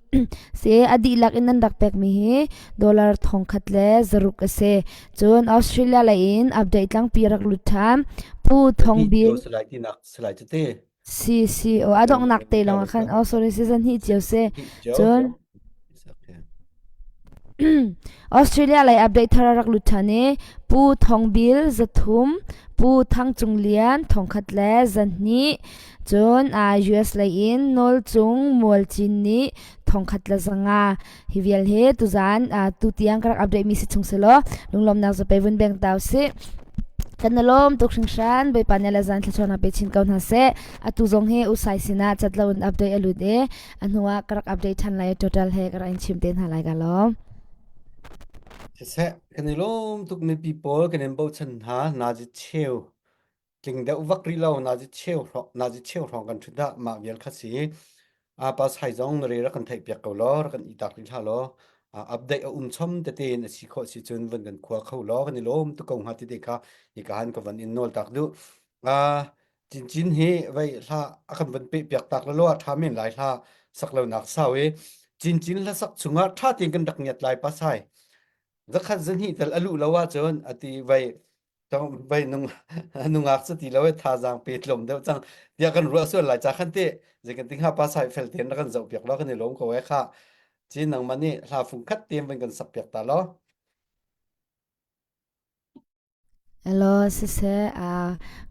si a dihlak in an rak pekmi hi dollar thongkhat le zaruk a si. Cun Australia lei in update tlangpi rak lut ṭhan. Pu Thong Bil Salai tinak salai tete. Si si o a donghnak te lawng ah khan oh sorry season hnih cio si. Cun Australia lei update thar a rak lut ṭhan i Pu Thong Bil zathum, Pu Thang Cung Lian thongkhat le zahnih, cun US lei in Nawl Cung Mual Cin nih thongkhat le zanga. Hi vial hi tuzan tutiang ka rak update mi si chung selaw lunglawmnak zapei vun beng tau si. Kan na lawm tuk hringhran Bawipa nih le zan thluachuah pe chin ko hna seh. Atu zong hi usai sinah cat lo in update a lut i a hnuah ka rak update ṭhan lai total he ka rak in chim te hna lai ka lawm. Siseh, kan i lawm tuk mipi pawl kan in bochan hna nazi cheu tling deuh vak rih lo nazi cheu hrawng nazi cheu hrawng kan ṭhut ah mah vial kha si a pa sai zong na re rak kan theih piak ko law rak kan i tak rih hlah law update a um chom tete in a si khawh si cun van kan khua kho law kan i lawm tuk ko hnga tete kha hika han ka van in nawl tak duh Cincin hi vei hla a kan van peh piak tak lo a ṭha men lai hla sak lo nak sau i cincin hla sak chungah ṭha tein kan rak ngiat lai pasai zakhat zahnih tel a luh lo ahcun ati vei vei nung nungak cu ti lo e thazaang pe tlawm deuh cang tiah kan ruah sual lai ca khan te zei kan ti hnga pasai fel tein rak kan zoh piak lo kan i lawm ko e kha cin nangmah nih hla fung khat tein van kan sak piak ta lo. Elaw siseh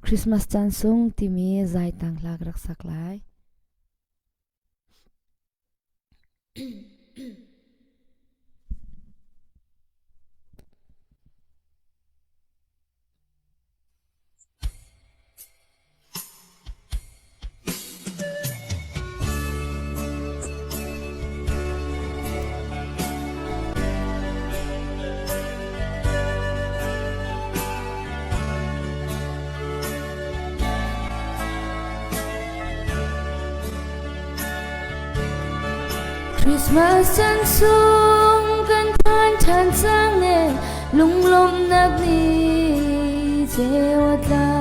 Christmas caan sung timi zaitang hla ka rak sak lai. Christmas chan chung kan phan ṭhan cang e lunglawmhnak nih ceu a tla.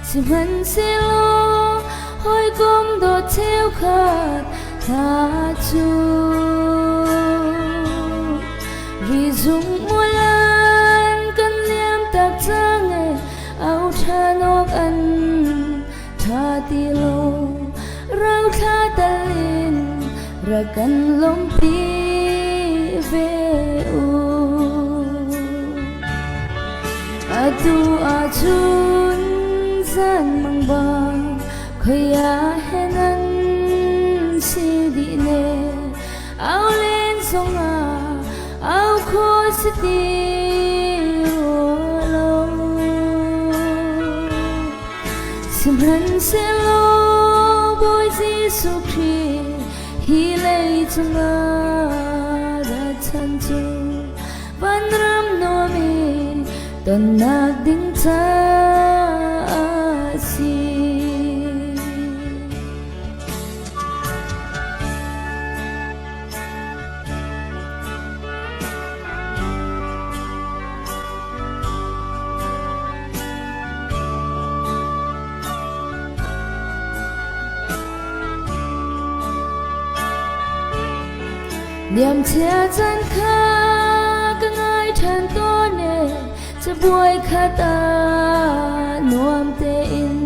Sihmanhsehlaw hawikom dawt cheukhat hna cu rizung mulan kan liam tak cang e au ṭhan awk an ṭha ti lo rauthla tal in rak kan lawmhpi ve u. Atu ahcun zan mang bang khoi ah he nan si dih ne au len zongah au kho si ti rua lo. Sihmanhsehlaw Bawi Jesuh Khrih hi lei cungah rat chan cu vanram nuam i tonnak ding caah a si. Niamchia caan kha ka ngai ṭhan tawn e cabuai khat ah nuam tein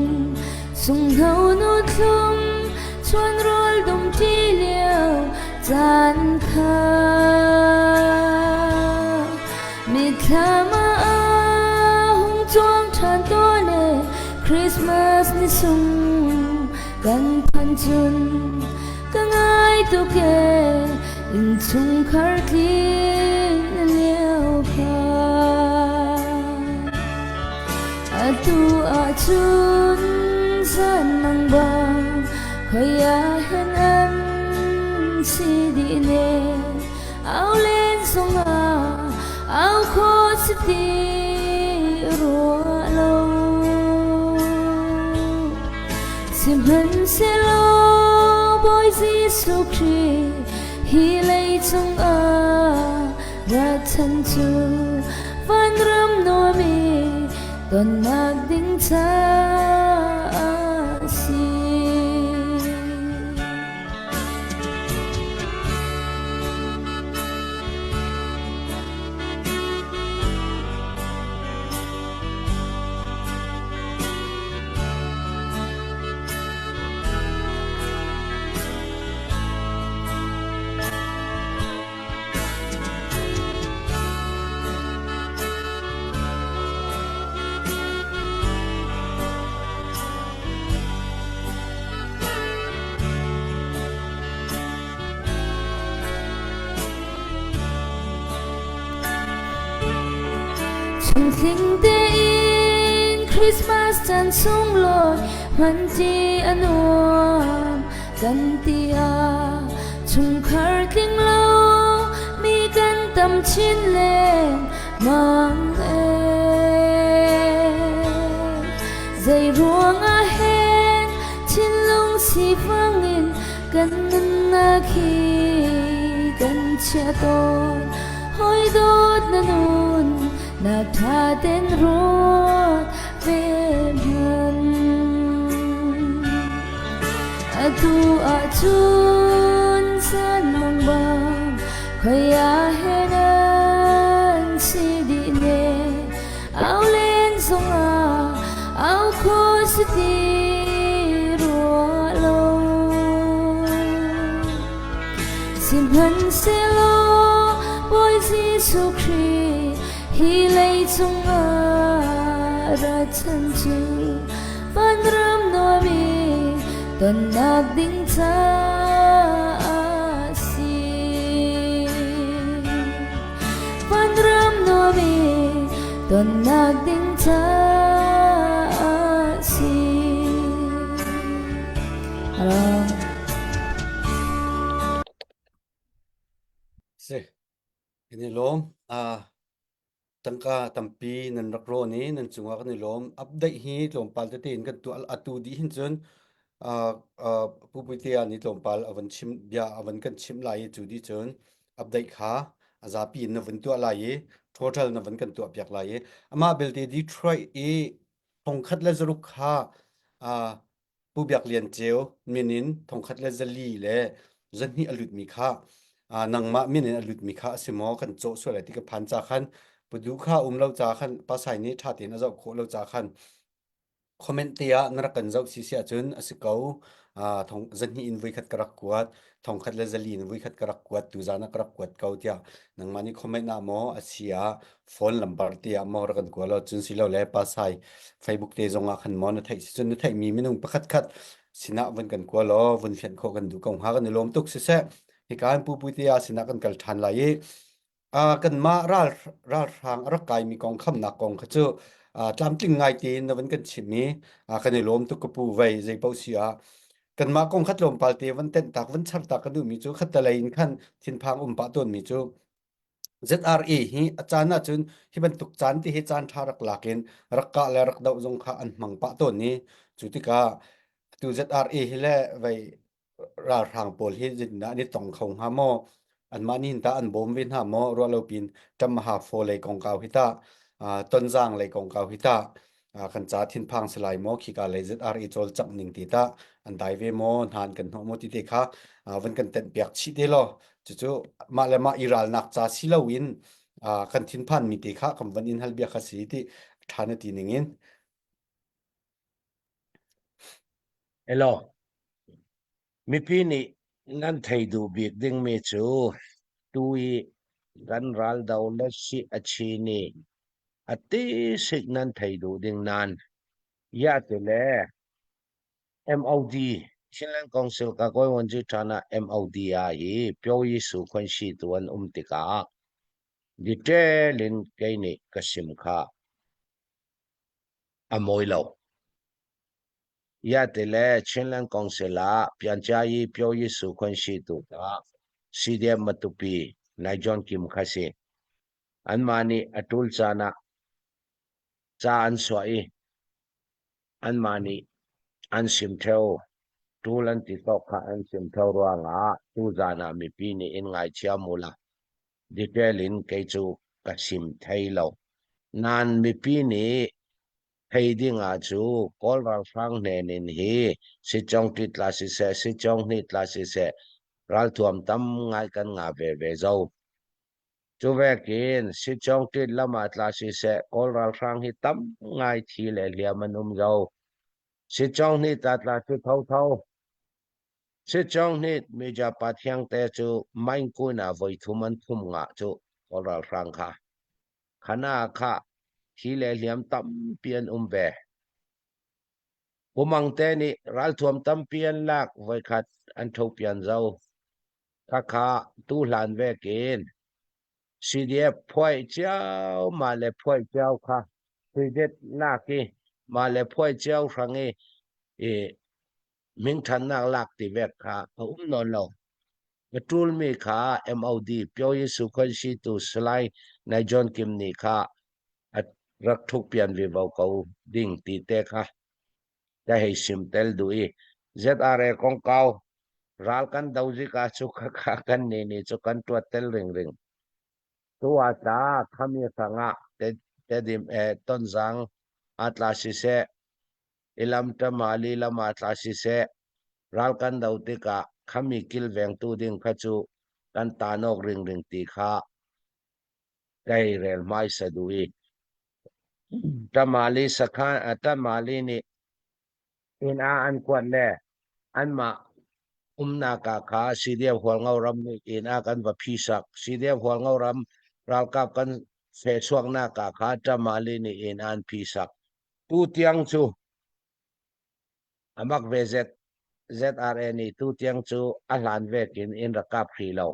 sunghno nu thlum chuan rawl dum ṭi lio caan kha Mithlam ah hung cuang ṭhan tawn e Christmas ni sung kan phan cun ka ngai tuk e innchungkhar tlin lio kha atu ahcun zan mang bang khoi ah hen an. si dih ne au len zongah au kho si ti rua lo. Sihmanhsehlaw Bawi Jesuh Khrih hi lei cungah rat chan cu vanram nuam i tonnak ding caah a si. Chungtling tein Christmas caan sunglawi hmanṭi a nuam kan ti ah chungkhar tling lo mi kan tam chin lengmang ee. Zei ruangah hen thinlung sifang in kan nunnak hi kan chia tawn hawi dawt na nun nak ṭha ten ruat ve hmanh atu ahcun san mang bang khoi ah he nan si dih ne au len zongah au kho si ti rua lo. Sihmanhsehlaw Bawi Jesuh Khrih hi lei cungah ra chan cu vanram nuam i tonnak ding caah a si. Vanram nuam i tonnak ding caah a si. Si, kan i lawm. Ah, tangka tampi nan rak rawn i nan cungah kan i lawm. Update hi tlawmpal tete in kan tuah atu dih hin cun ah ah Pu Puitea nih tlawmpal a van chim bia a van kan chimh lai i cu dih cun update kha a zapi in na vun tuah lai i total na vun kan tuah piak lai i amah belte Detroit i 1600 kha ah Pu Biak Lian Ceu min in 1202 a lutmi kha nangmah min in a lutmi kha a si maw kan cawh sual lai ti ka phan ca khan Pu Du kha um lo ca khan pasai nih ṭha tein a zoh khawh lo ca khan comment te ah na rak kan zoh si si ahcun a si ko thong zahnih in voikhat ka rak kuat 1400 in voikhat ka rak kuat tu zan ah ka rak kuat ko tiah nangmah nih comment ah maw a si ah phone lambar te ah maw rak kan kua lo cun silo le pasai Facebook te zong ah khan maw na theih si cun na theihmi minung pakhat khat sinah vun kan kua law vun fianh khawh kan duh ko hnga kan i lawm tuk siseh hika in pu pu te ah sinah kan kal ṭhan lai i kanmah ral ralhrang a rak kaimi kong khamnak kong kha cu tlamtling ngai tein na van kan chim i kan i lawm tuk ka pu vei zei paoh si ah kanmah kong kha tlawmpal te van tenh tak van char tak ka duhmi cu khattelei in khan thinphang um pah tawnmi cu ZRA hi a caan ahcun hi bantuk caan ti hi caan ṭha rak lak in rak kah le rak doh zong kha an hmang pah tawn i cu tikah atu ZRA hi le vei ralhrang pawl hi zeitindah an i tong kho hnga maw? Anmah nih hin tah an bawm ve hna maw? Ruah lo pin ṭamha faw lei kongkau hi tah tonzang lei kongkau hi tah kan ca thinphang si lai maw? Khika lei ZRA cawlcangh ning ti tah an dai ve maw? Hna an kan hnawh maw ti te kha van kan tenh piak chih te law cucu mah le mah i ralnak ca si loin kan thinphanmi te kha kan van in hal bia kha si ti ṭha na ti ning in. Hello. Mipi nih nan thei duh bik dingmi cu tu i kan raldo le si a chi nih a ti sik nan thei duh ding nan ya ti le MOD Chinland Council ka koi wan ji tana MOD a hi pyo yi su khon si tu an um tikah detail in kei nih ka sim kha a mawi lo. Ya ti le Chinland Council ah piancha yi pyo yi su khon si tu ka. CDF Matupi Nai John Kim kha si. Anmah nih a ṭul caan ah ca an suah i anmah nih an sim ṭheo. Ṭul an ti tawk kha an sim ṭheo ruangah tuzaan ah mipi nih in ngaithiam u la. Detail in kei cu ka chim thai lo. Nain mipi nih thei ding ah cu Kawl ralhrang hnen in hi sitcawng ṭit tla siseh, sitcawng hnih tla siseh, ralthuam tam ngai kan ngah veve zo. Cu vekin sitcawng ṭit lam ah tla siseh, Kawl ralhrang hi tam ngai thi le hliam an um zo. Sitcawng hnih tla tla si thotho. Sitcawng hnih meja pa thiangte cu Maingkun ah voithum an thum ngah cu Kawl ralhrang kha. Khana kha thi le hliam tampi an um ve. Pumangte nih ralthuam tampi an lak voikhat an thopian zo. Khakha tu hlan vekin CDF phuai cio mah le phuai cio kha credit lak i mah le phuai cio hrang i i mingthannak lak ti vek kha a um nawn lo. A ṭulmi kha MOD Pyo Sukhansi tu Salai Nai John Kim nih kha a rak ṭhukpian vivo ko ding ti te kha ka hei sim tel duh i ZRA kongkau ral kan do zik ah cu khakha kan nih nih cu kan ṭuat tel ringring. Tu ah tla khami hrangah tedim e tonzang a tla siseh i lam ṭamali lam ah tla siseh ral kan do tikah khami kilvengtu ding kha cu kan tanawk ringring ti kha kai rel hmaisa duh i ṭamali sakhan ṭamali nih inn ah an kuat le anmah umnak ah kha CDF Hualngo ram nih inn ah kan va phisak CDF Hualngo ram ralkap kan fehchuaknak ah kha ṭamali nih inn an phisak Tu tiang cu a mak ve ZRA nih tu tiang cu a hlan vek in in rak kap hrih lo.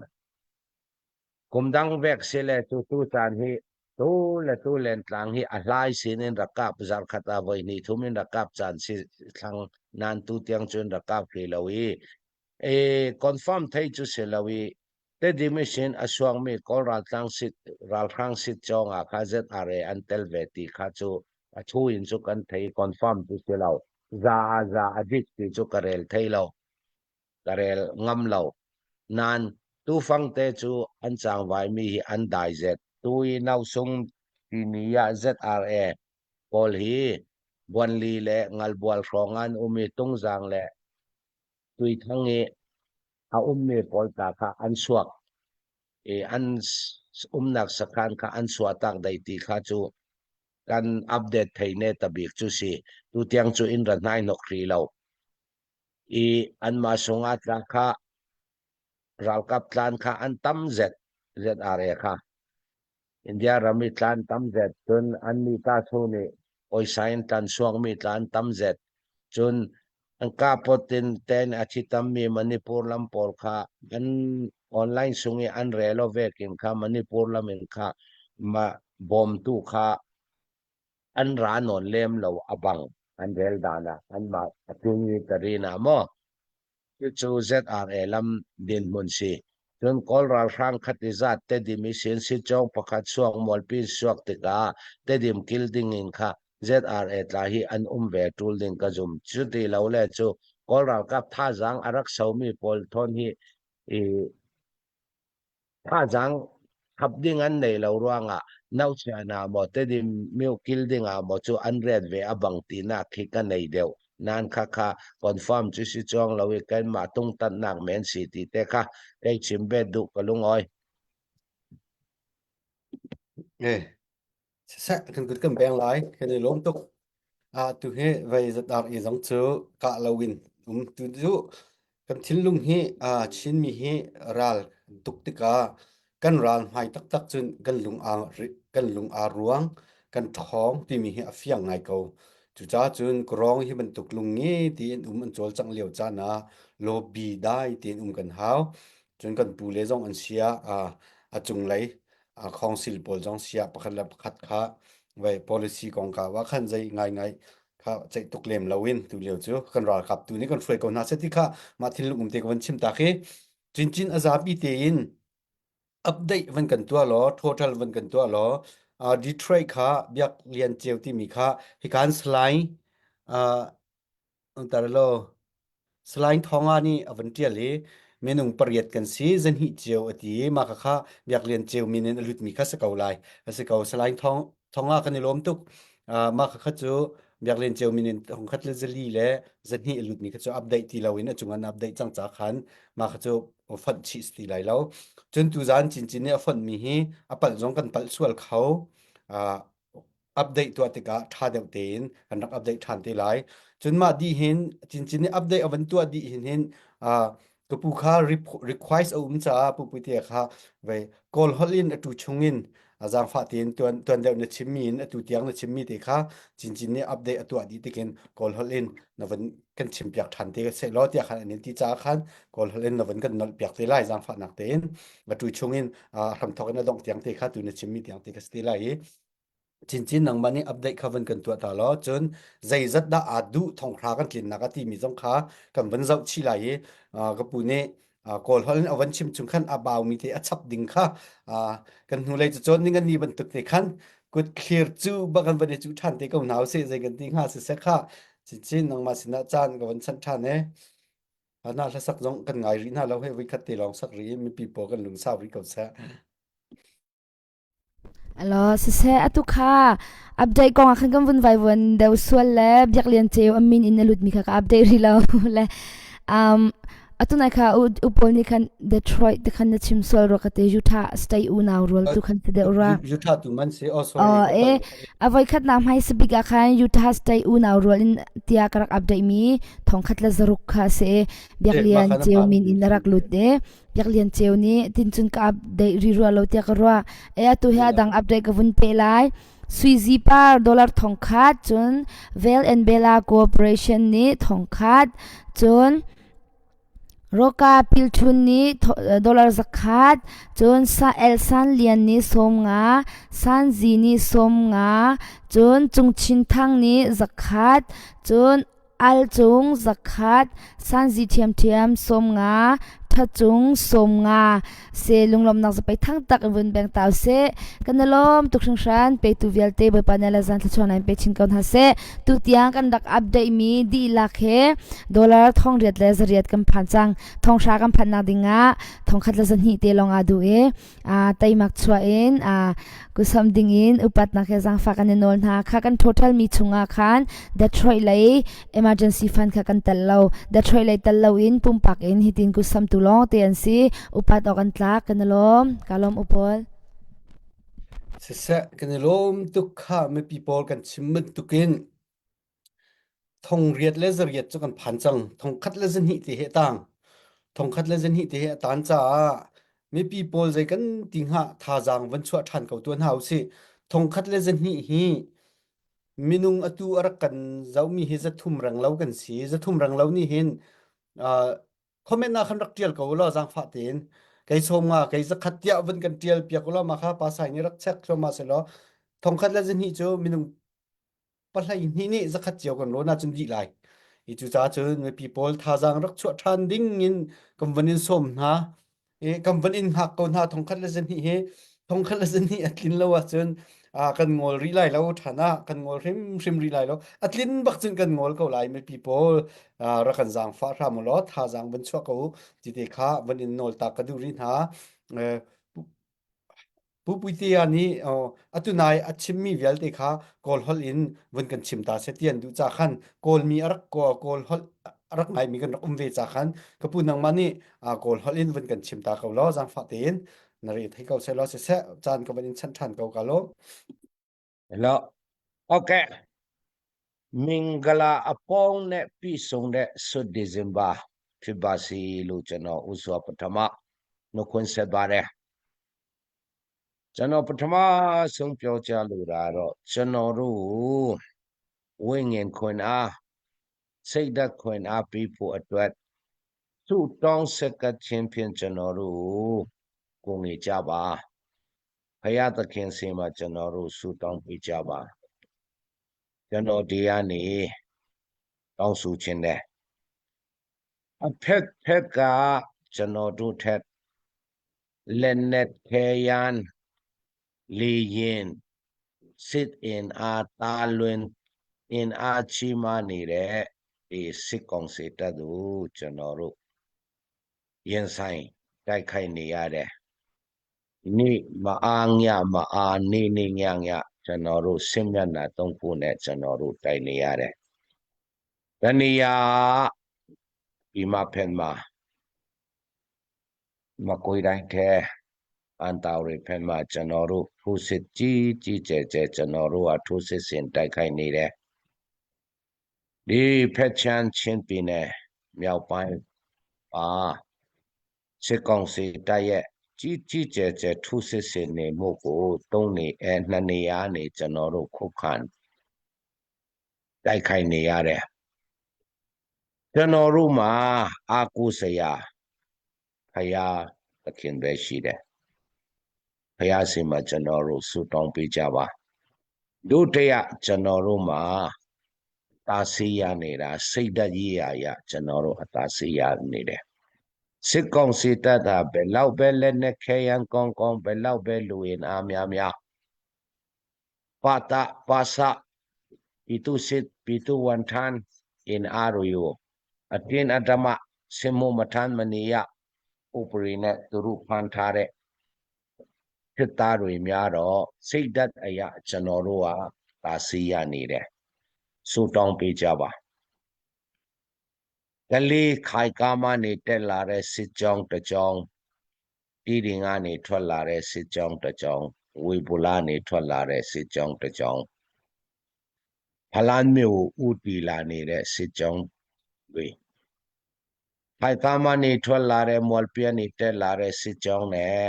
Kum dang vek si le cu tu caan hi tu le tu lentlang hi a hlai sin in rak kap zarkhat ah voi hnih thum in rak kap caan si thlang nan tu tiang cu in rak kap hrih lo i e confirm thei cu si lo i Tedim in a suangmi Kawl raltlang sit ralhrang sit cawng ah kha ZRA an tel ve ti kha cu a thu in cu kan thei confirm cu si lo. Za ah za a dik ti cu ka rel thei lo. Ka rel ngam lo. Nain tufang te cu an cangvai mi hi an dai zet. Tu i nausung timi ah ZRA pawl hi Buanli le Ngalbual hrawng an um i Tungzang le Tuithang i a ummi pawl ta kha an suak i an umnak sakhan kha an chuahtak dai ti kha cu kan update thei ne ta bik cu si. Tutiang cu in ra hnai hnok hrih lo. I anmah sungah tla kha ralkap tlan kha an tam zet ZRA kha. India ram i tlan tam zet cun annih ta thu nih pawisa in tlan suakmi tlan tam zet cun an kapot in ten a thi tammi Manipur lam pawl kha an online sung i an rel o vekin kha Manipur lam in kha ma bawmtu kha an ra nawn lem lo a bang an rel dan ah anmah a tlung i tarin ah maw Cucu ZRA lam dinhmun si. Cun Kawl ralhrang khati zat Tedim i sin sitcawng pakhat suak mualpi in suak tikah Tedim kil ding in kha ZRA tla hi an um ve ṭul ding ka zum. Cuti lo le cu Kawl ralkap thazaang a rak somi pawl thawn hi i Thazaang khap ding an nei lo ruangah nauchian ah maw Tedim myo kil ding ah maw cu an ret ve a bang tinak khi ka nei deuh. Nain khakha confirm cu si cuang lo i kanmah tungtanhnak men si ti te kha kei chim bet duh ka lungawi. Eh, Siseh kan kut kan beng lai kan i lawm tuk. Ah tu hi vei zatar i zong cu kah loin um tu cu kan thinlung hi ah Chinmi hi ral tuk tikah kan ral hmai taktak cun kan lung aa kan lung aa ruang kan ṭhawng timi hi a fiang ngai ko. Cucaah cun kawrong hi bantuk lung nge tiin um an cawlcangh lio caan ah lobby dai tiin um kan hau. Cun kan pu le zong an sia a cunglei council pawl zong sia pakhat le pakhat kha vai policy kongkau ah khan zei ngaingai kha ceih tuk lem loin tu lio cu kan ralkap tu nih kan hruai ko hna seh ti kha mah thinlung um te ka van chim ta khi. Cincin a zapi tein update van kan tuah law total van kan tuah law uh, Detroit kha Biak Lian Ceu timi kha hikan Salai uh, tar lo Salai Thonga nih a van tial i minung pariat kan si zanhnih cio a ti i mah kha Biak Lian Ceu min in a lutmi kha si ko lai a si ko Salai Thong Thonga kan i lawm tuk uh, mah kha cu Biak Lian Ceu min in thongkhat le zali le zahnih a lutmi kha cu update ti loin a cung an update cang ca khan mah kha cu fonh chih ti lai lo. Cun tuzaan cincin nih a fonhmi hi a palh zong kan palh sual kho. Uh, update tuah tikah ṭha deuh tein kan rak update ṭhan te lai. Cun mah dih hin cincin nih update a van tuah dih hin hin uh, ka pu kha request a um caah pu puitea kha vei kawl holh in atu chungin a zaangfah tein tuan tuan deuh na chimmi in atu tiang na chimmi te kha cincin nih update a tuah dih tikin kawl holh in na van kan chim piak ṭhan te seh law tiah khan an in ti caah khan kawl holh in na van kan nolh piak te lai zaangfahnak tein atu chungin hramthok in a dongh tiang te kha tu na chimmi tiang te kha si te lai i Cincin nangmah nih update kha van kan tuah ta law cun zeizat dah aa duh thonghra kan tlinnak a timi zong kha kan van zoh chih lai i ka pu nih kawl holh in a van chim chung khan a baumi te a chap ding kha kan hnulei cu cawn ning an ni bantuk te khan kut clear cu bak kan van i cuh ṭhan te ko hna usih zei kan ti hnga siseh kha cincin nangmah sinah caan ka van chanh ṭhan e hna hlasak zong kan ngai rih hna lo he voi khat te lawng sak rih i mipi pawl kan lungsau rih ko seh. Alo siseh atu kha update kong ah khan kan vun vaivuan deuh sual le Biak Lian Ceu a min in a lutmi kha ka update rih lo le um atu nai kha u u pawl nih khan Detroit te khan na chim sual rua ka te Utah state unau rual tu khan ti deuh rua. Utah tu man si oh sorry Oh ka e palh. a voi khat na hmai sabik ah khan Utah state unau rual in tiah ka rak update mi thongkhat le zaruk kha si Biak Eh, mah Lian kha na Ceu phan min in a rak lut e Biak Lian Ceu nih tincun ka update ri rua lo tiah ka ruah. E atu hi adang update ka vun pe lai. Suizi par dollar thongkhat cun Vel and Bella Corporation nih thongkhat cun Roka Pilthun nih dollar zakhat cun Sa El San Lian nih 50 San Zi nih 50 cun Cung Chin Thang nih zakhat cun Al cung zakhat, sanzi ṭhiamṭhiam 50, ṭha cung 50 se lunglawmhnak zapei thang tak in vun beng tau seh. Kan i lawm tuk hringhran petu vialte Bawipa nih le zan thluachuah in pe chin ko hna seh. Tu tiang kan rak update mi dihlak he dollar thong riat le zariat kan phan cang. Thong hra kan phannak dingah thong khat le zahnih te lawng aa duh i teimak chuah in kusam ding in upatnak he zaangfah kan i nawl hna kha kan total mi chungah khan Detroit lei emergency fund kha kan tel lo Detroit lei tel lo in pumpak in hitin kusam tu lawng te an si upat awk an tlak kan i lawm ka lawm upol Siseh kan i lawm tuk kha mipi pawl kan chim bantukin Thongriat le zariat cu kan phan cang. Thongkhat le zahnih ti he tang. Thongkhat le zahnih ti he a tan caah mipi pawl zei kan ti hnga thazaang van chuah ṭhan ko tuah hna usih. Thongkhat le zahnih hi minung atu a rak kan zohmi hi zathum reng lo kan si. Zathum reng lo nih hin uh, comment ah khan rak ṭial ko law zaangfah tein kei sawm nga kei zakhat tiah van kan ṭial piak ulaw mah kha pa sai nih rak check thluahmah selaw thongkhat le zahnih cu minung pahlei hnih nih zakhat cio kan rawn ahcun dih lai. I cucaah cun mipi pawl thazaang rak chuah ṭhan ding in kan van in sawm hna. I kan van in hngak ko hna thongkhat le zahnih hi thongkhat le zahnih a tlin lo ahcun kan ngol rih lai lo ṭhan ah kan ngol hrimhrim rih lai lo. A tlin bak cun kan ngol ko lai mipi pawl rak kan zaangfah hram u law thazaang van chuah ko u ti te kha van in nawl ta ka duh rih hna. Pu Puitea nih atu nai a chimmi vialte kha Kawl holh in vun kan chim ta seh ti an duh ca khan Kawlmi a rak Kawl holh a rak ngaimi kan rak um ve ca khan ka pu nangmah nih Kawl holh in vun kan chim ta ko law zaangfah tein na re thei ko seh law siseh caan ka van in chanh ṭhan ko ka lo. Hello. Okay. Mingala apong ne pi sung ne sut December ဖြစ်ပါစီလို့ကျွန်တော်ဥစွာပထမနှုတ်ခွန်းဆက်ပါတယ်ကျွန်တော်ပထမဆုံးပြောကြားလိုတာတော့ကျွန်တော်တို့ဝိညာဉ်ခွန်အားစိတ်ဓာတ်ခွန်အားပေးဖို့အတွက်ဆုတောင်းဆက်ကပ်ခြင်းဖြင့်ကျွန်တော်တို့ကိုငေကြပါဖယားသခင်စင်မှာကျွန်တော်တို့ဆုတောင်းပေးကြပါကျွန်တော်ဒီကနေတောင်းဆိုခြင်းတယ်အဖက်ဖက်က ကျွန်တော်တို့ထက်လက်နက်ခဲယမ်းလေယာဉ်စစ်အင်အားတာလွင်အင်အားကြီးမားနေတဲ့ဒီစစ်ကောင်စီတပ်တို့ကျွန်တော်တို့ရင်ဆိုင်တိုက်ခိုက်နေရတယ်။နေ့မအားညမအားနေ့နေ့ညညကျွန်တော်တို့စစ်မျက်နှာသုံးခုနဲ့ကျွန်တော်တို့တိုက်နေရတယ်။တနေရာဒီမှာဖက်မှာမကွေးတိုင်းထဲအန်တာရီဖက်မှာကျွန်တော်တို့ထိုးစစ်ကြီးကြီးကျယ်ကျယ်ကျွန်တော်တို့ကထိုးစစ်ဆင်တိုက်ခိုက်နေတယ်။ဒီဖက်ချမ်းချင်းပြည်နယ်မြောက်ပိုင်းပါစစ်ကောင်စီတပ်ရဲ့ကြီးကြီးကျယ်ကျယ်ထိုးစစ်ဆင်နေမှုကိုသုံးနေအဲနှစ်နေရာနေကျွန်တော်တို့ခုခံတိုက်ခိုက်နေရတယ်။ကျွန်တော်တို့မှာအာကိုစရာဖရာသခင်ပဲရှိတယ်။ဖရာစီမှာကျွန်တော်တို့ဆုတောင်းပေးကြပါ။ဒုတိယကျွန်တော်တို့မှာတာစီရနေတာစိတ်ဓာတ်ကြီးရာရကျွန်တော်တို့အတာစီရနေတယ်။စစ်ကောင်စီတပ်တာဘယ်လောက်ပဲလက်နဲ့ခဲယမ်းကောင်းကောင်းဘယ်လောက်ပဲလူရင်အားများများပါတာပါစပြည်သူစစ်ပြည်သူဝန်ထမ်းအင်အားတွေကိုအတင်းအဓမ္မစစ်မှုမထမ်းမနေရဥပဒေနဲ့သူတို့ဖန်ထားတဲ့စစ်သားတွေများတော့စိတ်ဓာတ်အရာကျွန်တော်တို့ကတာစီရနေတယ်ဆူတောင်းပေးကြပါကလေးခိုင်ကားမနေတက်လာတဲ့စစ်ကြောင်းတစ်ကြောင်းတီတင်ကနေထွက်လာတဲ့စစ်ကြောင်းတစ်ကြောင်းဝေဘူလာနေထွက်လာတဲ့စစ်ကြောင်းတစ်ကြောင်းဖလန်းမျိုးဥတီလာနေတဲ့စစ်ကြောင်းတွေဖိုက်ကားမနေထွက်လာတဲ့မော်ပြနေတက်လာတဲ့စစ်ကြောင်းနဲ့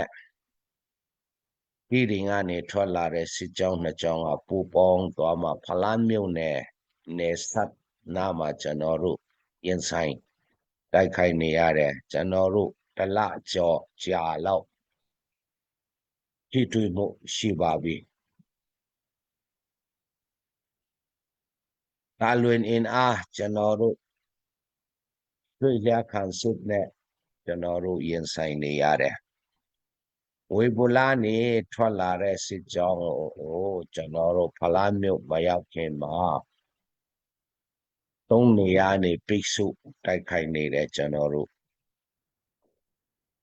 ပြည်ရင်ကနေထွက်လာတဲ့စစ်ကြောင်းနှစ်ကြောင်းကပူပေါင်းသွားမှဖလန်းမြို့နယ်နေဆက်နာမှာကျွန်တော်တို့ရင်ဆိုင်တိုက်ခိုက်နေရတယ်ကျွန်တော်တို့တလကြော်ကြာလောက်ထိတွေ့မှုရှိပါပြီ။တာလွင်အင်အားကျွန်တော်တို့တွေ့လျက်ခံစစ်နဲ့ကျွန်တော်တို့ရင်ဆိုင်နေရတယ်။ဝေဘူလာနေထွက်လာတဲ့စစ်ကြောင်းကိုကျွန်တော်တို့ဖလားမြို့မရောက်ခင်မှာသုံးနေရာနေပိတ်ဆို့တိုက်ခိုက်နေတဲ့ကျွန်တော်တို့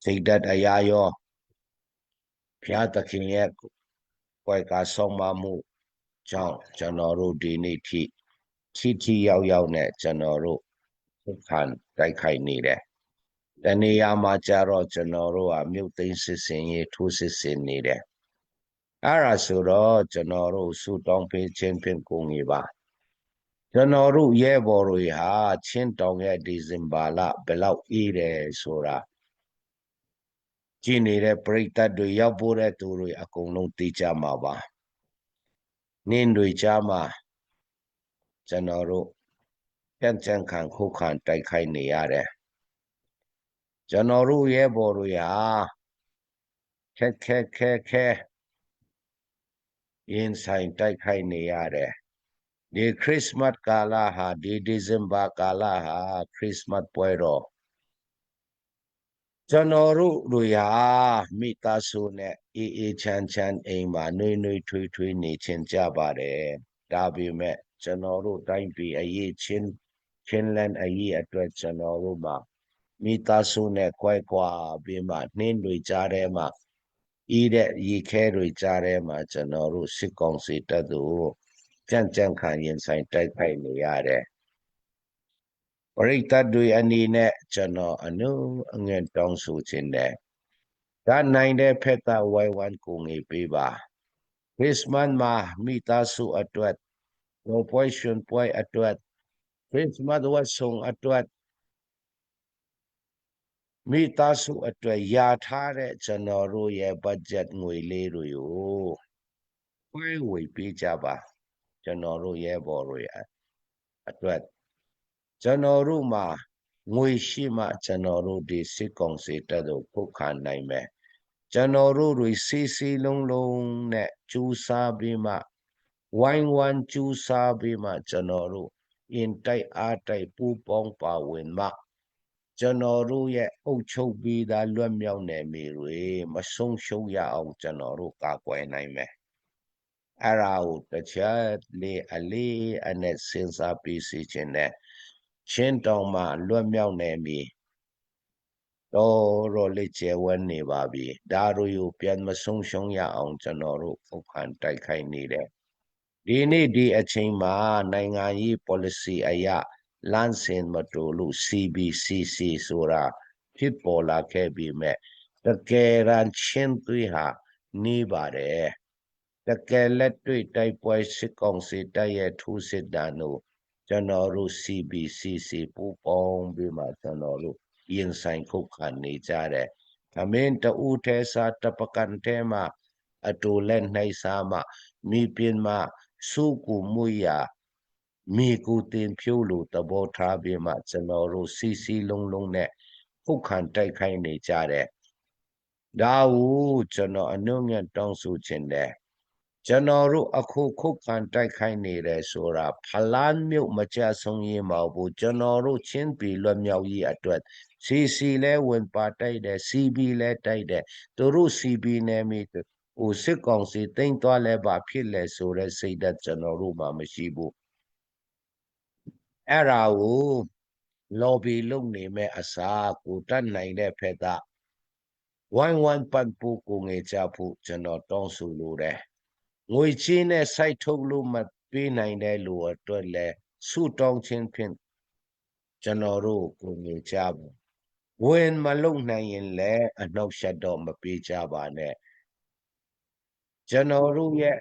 စိတ်ဓာတ်အရာရောဘုရားသခင်ရဲ့ကွယ်ကာဆုံးမမှုကြောင့်ကျွန်တော်တို့ဒီနေ့ထိထိထိရောက်ရောက်နဲ့ကျွန်တော်တို့ခံတိုက်ခိုက်နေတယ်။တနေရာမှာကြတော့ကျွန်တော်တို့ကမြုပ်သိမ်းစစ်စင်ရေးထိုးစစ်ဆင်နေတယ်။အဲ့ဒါဆိုတော့ကျွန်တော်တို့ဆုတောင်းပေးခြင်းဖြင့်ကိုငေပါကျွန်တော်တို့ရဲဘော်တွေဟာချင်းတောင်ရဲ့ဒီဇင်ဘာလဘယ်လောက်အေးတယ်ဆိုတာကြည်နေတဲ့ပရိသတ်တွေရောက်ပို့တဲ့သူတွေအကုန်လုံးသိကြမှာပါနင်းတွေကြားမှာကျွန်တော်တို့ကြံ့ကြံ့ခံခုခံတိုက်ခိုက်နေရတယ်ကျွန်တော်တို့ရဲဘော်တွေဟာခက်ခက်ခဲခဲရင်ဆိုင်တိုက်ခိုက်နေရတယ်ဒီခရစ်မတ်ကာလဟာဒီဒီဇင်ဘာကာလဟာခရစ်မတ်ပွဲတော်ကျွန်တော်တို့တွေဟာမိသားစုနဲ့အေးအေးချမ်းချမ်းအိမ်မှာနှွေးနှွေးထွေးထွေးနေချင်ကြပါတယ်ဒါပေမဲ့ကျွန်တော်တို့တိုင်းပြည်အရေးချင်းချင်းလန်းအရေးအတွက်ကျွန်တော်တို့မှာမိသားစုနဲ့ကွဲကွာပြီးမှနှင်းတွေကြားထဲမှာဤတဲ့ရေခဲတွေကြားထဲမှာကျွန်တော်တို့စစ်ကောင်စီတပ်တို့ကြံ့ကြံ့ခံရင်ဆိုင်တိုက်ခိုက်နေရတယ်ပရိသတ်တွေအနေနဲ့ကျွန်တော်အနုအငယ်တောင်းဆိုခြင်းနဲ့ဒါနိုင်တဲ့ဖက်တာဝိုင်ဝမ်ကိုငေပေးပါခရစ်မတ်မှာမိသားစုအတွက်လောပွဲရှင်ပွဲအတွက်ခရစ်မတ်ဝတ်ဆောင်အတွက်မိသားစုအတွက်ယာထားတဲ့ကျွန်တော်တို့ရဲ့ဘတ်ဂျက်ငွေလေးတွေကိုခွဲဝေပေးကြပါကျွန်တော်တို့ရဲ့ဘော်တွေအတွက်ကျွန်တော်တို့မှာငွေရှိမှကျွန်တော်တို့ဒီစစ်ကောင်စီတပ်တို့ခုခံနိုင်မယ်ကျွန်တော်တို့တွေစီစီလုံးလုံးနဲ့ကြိုးစားပြီးမှဝိုင်းဝန်းကြိုးစားပြီးမှကျွန်တော်တို့အင်တိုက်အားတိုက်ပူပေါင်းပါဝင်မှ ကျွန်တော်တို့ရဲ့အုပ်ချုပ်ပြီးသားလွတ်မြောက်နယ်မြေတွေမဆုံးရှုံးရအောင်ကျွန်တော်တို့ကာကွယ်နိုင်မယ်။အဲ့ဒါကိုတစ်ချက်လေးအလေးအနက်စဉ်းစားပြီးစီခြင်းနဲ့ချင်းတောင်မှာလွတ်မြောက်နယ်မြေတော်တော်လေးကျယ်ဝန်းနေပါပြီ။ဒါတွေကိုပြန်မဆုံးရှုံးရအောင်ကျွန်တော်တို့ခုခံတိုက်ခိုက်နေတယ် ဒီနေ့ဒီအချိန်မှာနိုင်ငံရေး policy အရလမ်းစဉ်မတူလို့ CBCC ဆိုတာဖြစ်ပေါ်လာခဲ့ပြီးမဲ့တကယ်တမ်းချင်းသွေးဟာနေပါတယ်တကယ်လက်တွေ့တိုက်ပွဲစစ်ကောင်စီတပ်ရဲ့ထိုးစစ်တန်တို့ကျွန်တော်တို့ CBCC ပူးပေါင်းပြီးမှကျွန်တော်တို့ရင်ဆိုင်ခုခံနေကြတယ်။သမင်းတူထဲစားတပကန်ထဲမှာအတူလက်နှိုက်စားမှမိပြင်မှာစုကူမွေရာမိကူတင်ဖြိုးလိုသဘောထားပြီးမှကျွန်တော်တို့စီစီလုံးလုံးနဲ့ခုခံတိုက်ခိုက်နေကြတယ်။ဒါကိုကျွန်တော်အနှုတ်မြတ်တောင်းဆိုခြင်းတယ်ကျွန်တော်တို့အခုခုခံတိုက်ခိုက်နေတယ်ဆိုတာဖလန်းမြို့မကြဆုံးရေးမဟုတ်ဘူးကျွန်တော်တို့ချင်းပြည်လွတ်မြောက်ရေးအတွက် CC လဲဝင်ပါတိုက်တယ် CB လဲတိုက်တယ်သူတို့ CB နယ်မြေဟိုစစ်ကောင်စီတိမ့်သွားလဲပါဖြစ်လဲဆိုတဲ့စိတ်ဓာတ်ကျွန်တော်တို့မှမရှိဘူးအဲ့ဒါကို lobby လုပ်နေမဲ့အစားကိုတတ်နိုင်တဲ့ဖက်ကဝိုင်းဝန်းပန့်ပိုးကိုငယ်ကြဖို့ကျွန်တော်တောင်းဆိုလိုတယ်ငွေချေးနဲ့စိုက်ထုတ်လို့မပေးနိုင်တဲ့လူအတွက်လည်းဆုတောင်းခြင်းဖြင့်ကျွန်တော်တို့ကိုငယ်ကြဖို့ဝင်မလုံနိုင်ရင်လည်းအနှောက်ယှက်တော့မပေးကြပါနဲ့ကျွန်တော်တို့ရဲ့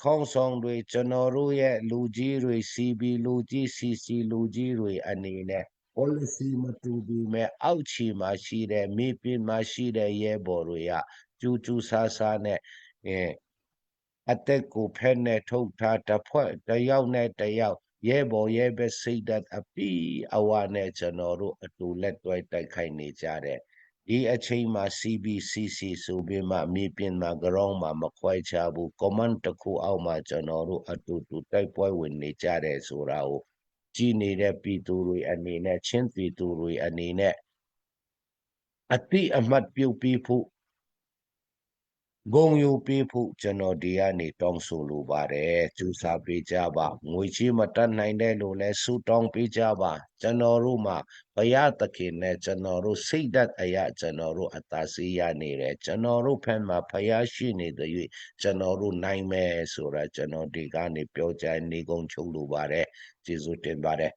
ခေါင်းဆောင်တွေကျွန်တော်တို့ရဲ့လူကြီးတွေ CB လူကြီး CC လူကြီးတွေအနေနဲ့ policy မတူပြီးမဲ့အောက်ခြေမှာရှိတဲ့မိပြင်မှာရှိတဲ့ရဲဘော်တွေကကျူးကျူးဆာဆာနဲ့အဲအသက်ကိုဖက်နဲ့ထုတ်ထားတစ်ဖွဲ့တယောက်နဲ့တယောက်ရဲဘော်ရဲဘက်စိတ်ဓာတ်အပီအဝနဲ့ကျွန်တော်တို့အတူလက်တွဲတိုက်ခိုက်နေကြတယ်ဒီအချိန်မှာ CBCC ဆိုပြီးမှမြေပြင်မှာ ground မှာမခွဲခြားဘူး command တစ်ခုအောက်မှာကျွန်တော်တို့အတူတူတိုက်ပွဲဝင်နေကြတယ်ဆိုတာကိုကြည်နေတဲ့ပြည်သူတွေအနေနဲ့ချင်းပြည်သူတွေအနေနဲ့အတိအမှတ်ပြုတ်ပြီးဖို့ဂုံယူပေးဖို့ကျွန်တော်ဒီကနေတောင်းဆိုလိုပါတယ်ကျူစာပေးကြပါငွေချေးမတတ်နိုင်တဲ့လူလည်းဆူတောင်းပေးကြပါကျွန်တော်တို့မှာဘုရားသခင်နဲ့ကျွန်တော်တို့စိတ်ဓာတ်အရာကျွန်တော်တို့အသာစီးရနေတယ်ကျွန်တော်တို့ဖက်မှာဘုရားရှိနေတဲ့၍ကျွန်တော်တို့နိုင်မယ်ဆိုတာကျွန်တော်ဒီကနေပြောကြနေကုန်ချုပ်လိုပါတယ်ကျေးဇူးတင်ပါတယ်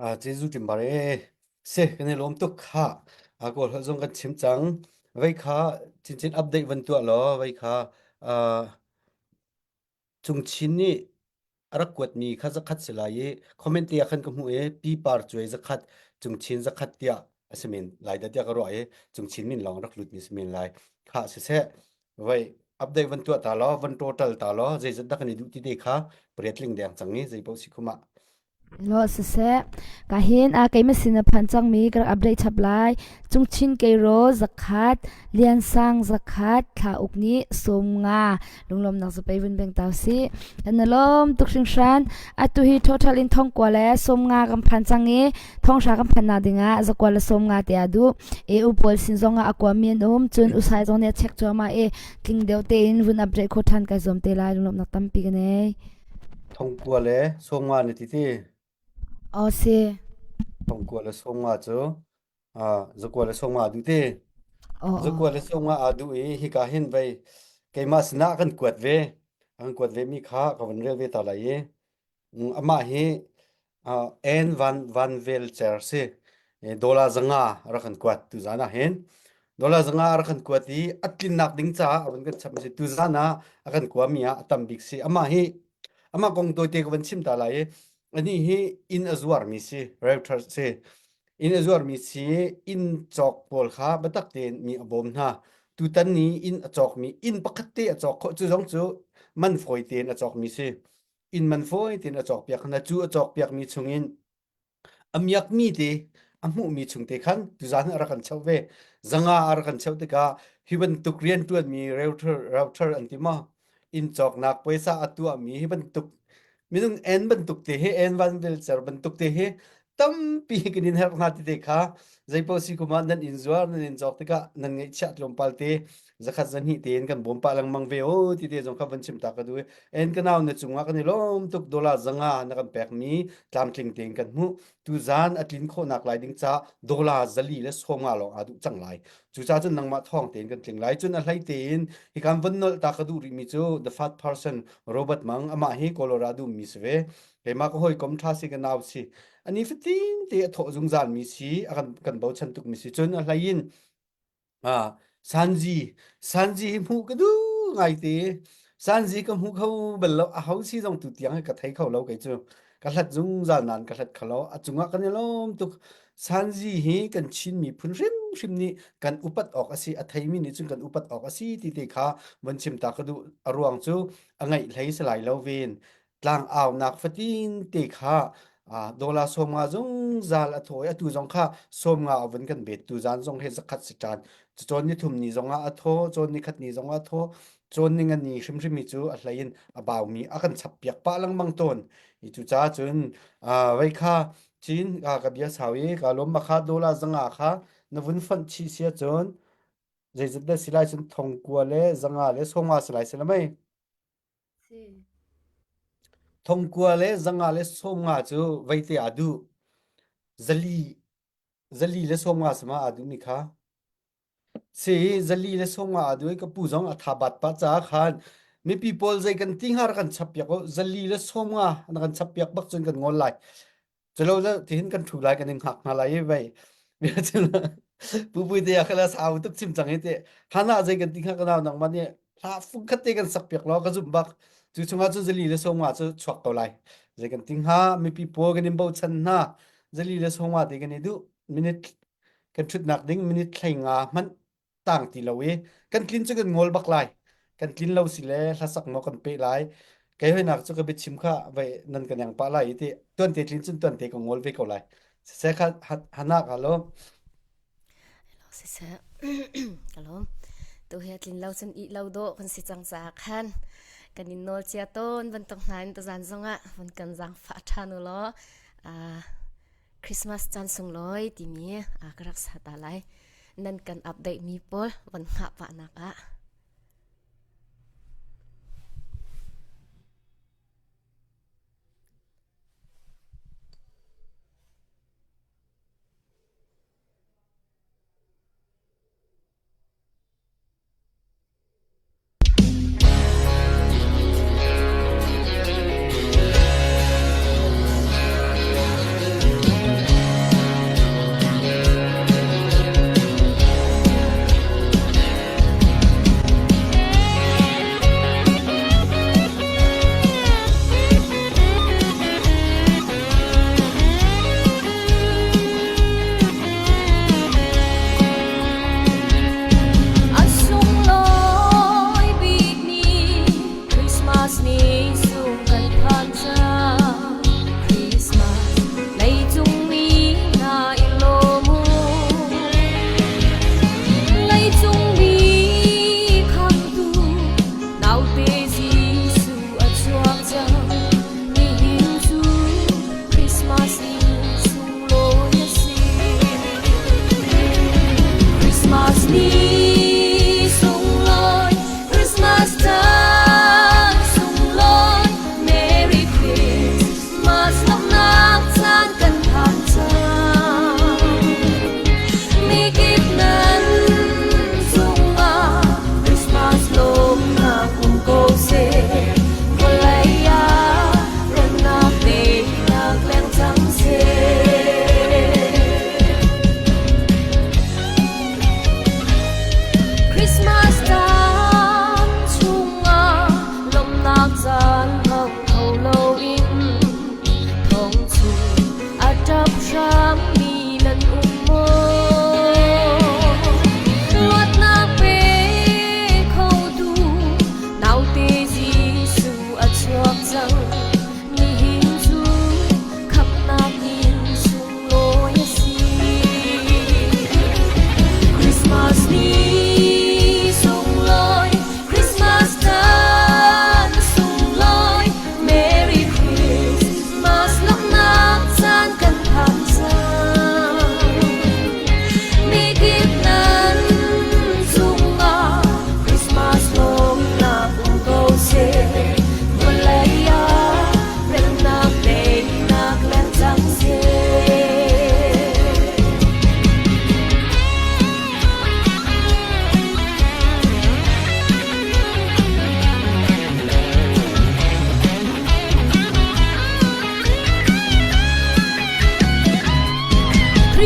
အာကျေးဇူးတင်ပါတယ်စေကနေလုံးတုခါအကောလဇုံကန်ချင်ချန်းဝိခါချင်းချင်း update ဝန်တူလောဝိခါအာจุงชินนี่รักกวดมีข้าจะคัดสิลายคอมเมนต์เตียขันก็หูเอปีปาร์จวยจะคัดจุงชินจะคัดเตียอสมินลายเตียก็รอเอจุงชินมินลองรักหลุดมีสมินลายข้าเสเสไว้อัปเดตวันตัวตาลอวัน total ตาลอเจจะดักนี่ดูที่เดค่ะเปรียดลิงแดงจังนี้เจปสิคุมะ Lo siseh, ka hin a keimah sin a phan cangmi ka rak update chap lai. Cungchin Keiro zakhat, Liansang zakhat, Thla Uk nih 50 lunglawmnak zapei vun beng tau si. Kan na lawm tuk hringhran. Atu hi total in 1000 le 50 kan phan cang i 1000 kan phan nak dingah 9 le 50 te a duh. EU pawl sin zong ah a kuami an um. Cun usai zong nih a check cuahmah i tling deuh tein vun update khawh ṭhan kai zuam te lai. Lunglawmhnak tampi ka nei. 1000 le 50 na ti ti. Aw si. 1000 le 50 cu ah 9 le 50 duh ti. Aw aw. 9 le 50 aa duh i hika hin vei keimah sinah kan kuat ve. An kuat ve mi kha ka van rel ve ta lai i amah hi uh, N van van vel cer si. Dollar 500 rak kan kuat tu zan ah hin. Dollar 500 rak kan kuat i a tlinnak ding caah a van kan chap si. Tu zan ah a kan kua mi ah a tam bik si. Amah hi Amah kong tawite ka van chim ta lai i anih hi inn a zuarmi si, realtor si. Inn a zuarmi si, inn cawk pawl kha biatak tein mi a bawm hna. Tutan ni inn a cawkmi, inn pakhat te a cawk khawh cu zong cu man fawi tein a cawkmi si. Inn man fawi tein a cawkpiak hna. Cu a cawkpiakmi chungin A miakmi te a hmuhmi chung te khan tuzaan a rak kan cheuh ve. 500 a rak kan cheuh tikah hi bantuk rianṭuanmi router, router an ti maw? Inn cawknak puaisa a tuahmi hi bantuk minung en bantuk te hi en van vilcer bantuk te hi Tampi kan in herh hna ti te kha zeipaoh si kum ah nan inn zuar nan inn cawk tikah nan ngeihchiah tlawmpal te zakhat zahnih tein kan bawm pah lengmang ve o ti te zong kha van chim ta ka duh i en ka nau na cungah kan i lawm tuk dollar zanga na kan pekmi tlamtling tein kan hmuh tuzan a tlin khawhnak lai ding ca dollar zali le 50 lawng aa duh cang lai cucaah cun nangmah thawng tein kan tling lai cun a hlei tein hikan von nolh ta ka duh rihmi cu the fat person Robert Mang amah hi Colorado mi si ve keimah ka hawikom ṭha si ka nau si ani fatin te a thawh zungzal mi si a kan kan bochan tuk mi si cun a hlei in ah Sanji Sanji hi hmuh ka duh ngai te Sanji ka hmu kho bal lo a ho si zong tu tiang hi ka thei kho lo kei cu ka hlat zungzal nan ka hlat kho lo a cungah kan i lawm tuk Sanji hi kan Chin miphun hrimhrim nih kan upat awk a si a theimi nih cun kan upat awk a si ti te kha von chim ta ka duh a ruang cu a ngaih hlei si lai lo ven tlangaunak fatin te kha dollar 50 zungzal a thaw i atu zong kha 50 a vun kan bet tu zan zong he zakhat si ṭan cawn ni thum ni zong ah a thaw cawn ni khat ni zong ah a thaw cawn ni ngan ni hrimhrim mi cu a hlei in a baumi a kan chap piak pah lengmang tawn i cu ca cun vei kha chin ka bia sau i ka lawm ma kha dollar zanga kha na vun fonh chih sia cun zeizat dah si lai cun thong kua le zanga le 50 si lai si la mei Thongkua le zanga le 50 cu veite aa duh. Zali, zali le 50 sama aa duhmi kha. Si, zali le 50 aa duh i ka pu zong a tha bat pah caah khan mipi pawl zei kan ti hnga rak kan chap piak u. Zali le 50 na kan chap piak bak cun kan ngol lai. Culo le tihin kan ṭhu lai kan in hngak hna lai i vei. Pu Pui te ah khala sau tuk chim cang hi te. Hana zei kan ti kha ka nau nangmah nih hla fung khat te kan sak piak law ka zumh bak. Cu chungah cun zali le 50 cu chuak ko lai. Zei kan ti hnga mipi pawl kan in bochan hna. Zali le 50 te kan i duh. Minute kan ṭhutnak ding minute 15 hmanh tang ti lo i kan tlin cu kan ngol bak lai kan tlin lo si le hlasak maw kan pe lai kei hoinak cu ka biachim kha vai nan kan yang pah lai i ti tuante tlin cun tuante ka ngol ve ko lai siseh kha hana ka lo siseh ka lawm tu he tlin lo cun i lo do kan si cang ca khan kan in nawl cia tawn bantuk hna in tuzan zongah vun kan zang fa ṭhan u law Christmas caan sunglawi timi ka rak sa ta lai. Nan kan update mi pawl von hngah pahnak ah.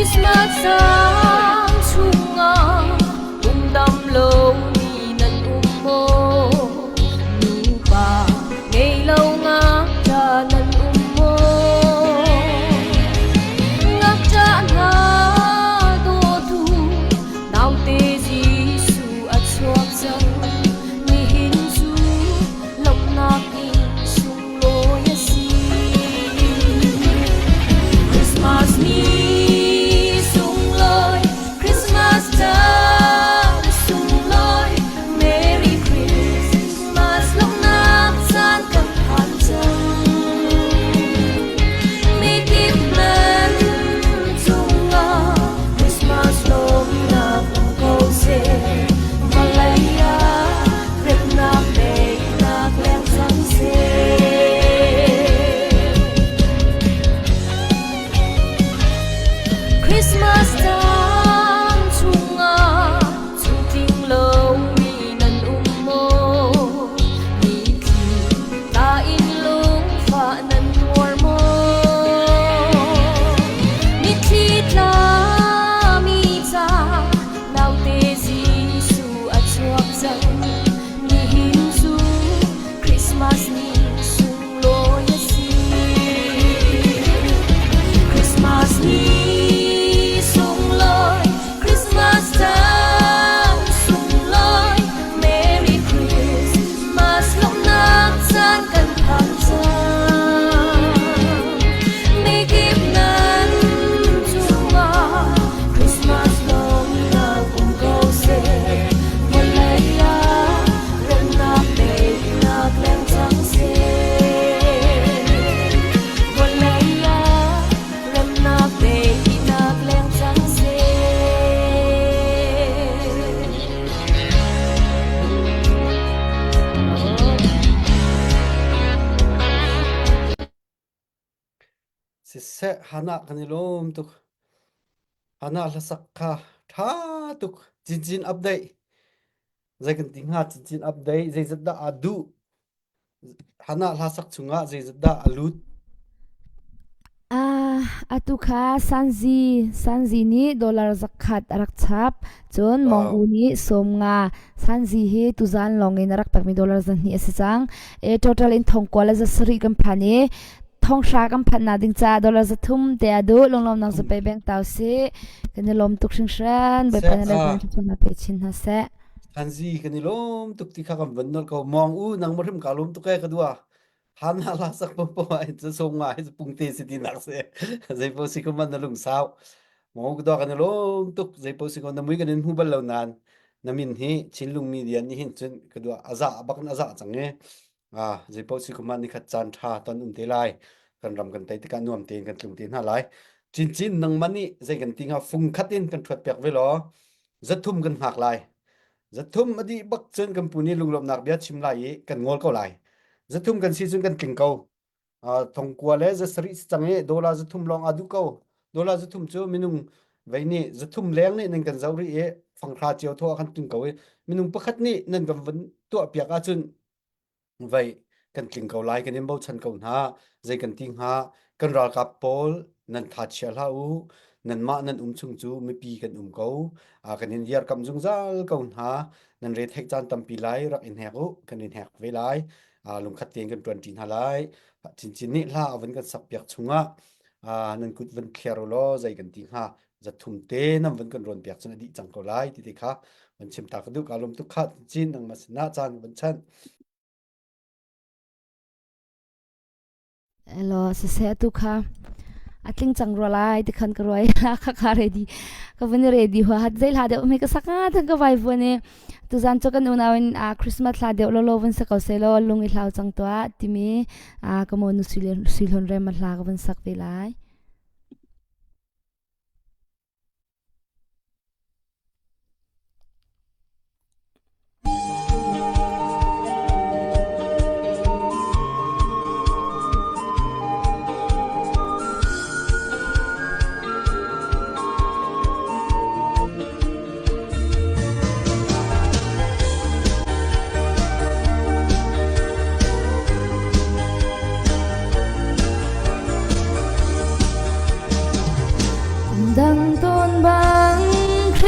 Christmas caan chungah pumdam lomi nan um maw? Nupa ngei lo ngakṭah nan um maw? Ngakṭah hna dawtu naute Jesuh a chuak cang. Nihin cu lawmhnak in sunglawi a si. Christmas ni sunglawi, Christmas caan sunglawi, Merry Christmas lawmhnak caan kan phan cang. Mikip nan cungah Christmas lawmhnak um ko seh. Vawlei ah remnak daihnak leng cang seh. Christmas caan chungah chungtling lomi nan um maw? Mitthli tla in lungfah nan tuar maw? Mitthli tlami ca naute Jesuh a chuak cang. Nihin cu Christmas ni sunglawi a si. Christmas ni sunglawi, Christmas caan sunglawi, Merry Christmas lawmhnak caan kan phan cang. Mikip nan cungah Christmas lawmhnak um ko seh. Vawlei ah remnak daihnak leng cang seh. Vawlei ah remnak daihnak leng cang seh. Siseh Hannah kan i lawm tuk. Hannah hlasak kha ṭha tuk. Cincin update. Zei kan ti hnga cincin update zeizat dah aa duh. Hannah hlasak chungah zeizat dah a lut. Ah, atu kha Sanzi Sanzi nih dollar zakhat a rak chap. Cun Mong Wow. U nih sawm nga. Sanzi hi tuzaan lawng in a rak pekmi dollar zahnih a si cang. E total in thong kua le za sarih kan phan i thonghra kan phanh nak ding caah dollar 300 te a duh lunglawmnak za pe beng tau si kan i lawm tuk hringhran Seh Bawipa na ah le kan pe chin hna seh Sanzi kan i lawm tuk ti kha kan van nolh ko. Mong U nang ma hrim ka lawm tuk e ka dua. Han ha la sak po po ai chu song nga hi pungte si ti nak se zei po si ko man na lung sau mo ko do kan lom tuk zei po si ko na mui kan in hu bal lo nan na min hi chinlung media ni hin chun ka dua aza bak na aza chang e a zei po si ko man ni khat chan tha ton um te lai kan ram kan tai tikah nuam tein kan tlung te hna lai chin chin nang man ni zei kan ti nga fung khat in kan thuat piak ve lo zathum kan hngak lai Zathum a dih bak cun kan pu nih lunglawmhnak bia chim lai i kan ngol ko lai. Zathum kan si cun kan tling ko. Uh, thongkua le zasarih si cang i dollar zathum lawng aa duh ko. Dollar zathum cu minung vei nih zathum leng nih nan kan zoh rih i fanghra cio thaw ah kan tling ko i minung pakhat nih nan kan vun tuah piak ahcun Vei kan tling ko lai kan in bochan ko hna zei kan ti hnga kan ralkap pawl nan tha chia hlah u nanmah nan um chung cu mipi kan um ko kan in dirkamh zungzal ko hna nan re theih caan tampi lai rak in hek u kan in hek ve lai lungkhat tein kan ṭuanṭi hna lai chinchin nih hla a vun kan sak piak chungah nan kut vun thliar u law zei kan ti hnga zathum te nan vun kan rawn piak cun a dih cang ko lai ti te kha van chim ta ka duh ka lawm tuk kha cin nangmah sinah caan van chan Elo siseh atu kha a tling cang rua lai ti khan ka ruai la kha kha ready ka vun ready hua hat zei hla deuh me ka saka than ka vai vuan e tuzan chu kan unau in a Christmas hla deuh lo lo vun sa ko se lo lung i hlau cang tua timi a ka mo nu sui hlon rem hla ka vun sak ve lai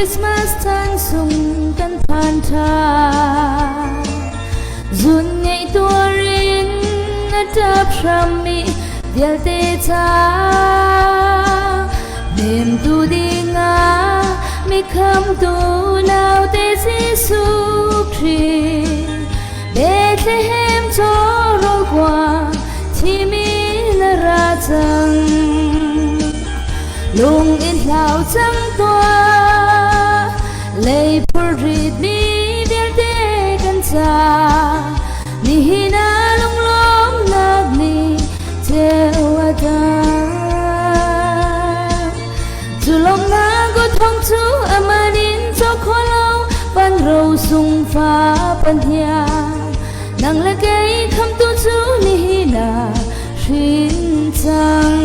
Christmas caan sung kan phan ṭhan. Zun ngeih tuarin na ṭap hrammi vialte ca hnemtu dingah mi khamtu naute Jesuh Khrih Bethlehem cawrawl khua thimi na ra cang. Lung in hlau cang tuah, lei phurrit mi vialte kan ca. Nihin ah lunglawmnak nih ceu a dang. Cu lawmnak aw thawng cu aman in cawk kho lo van ro sung fa pahniang. Nang le kei khamtu cu nihin ah hrin cang.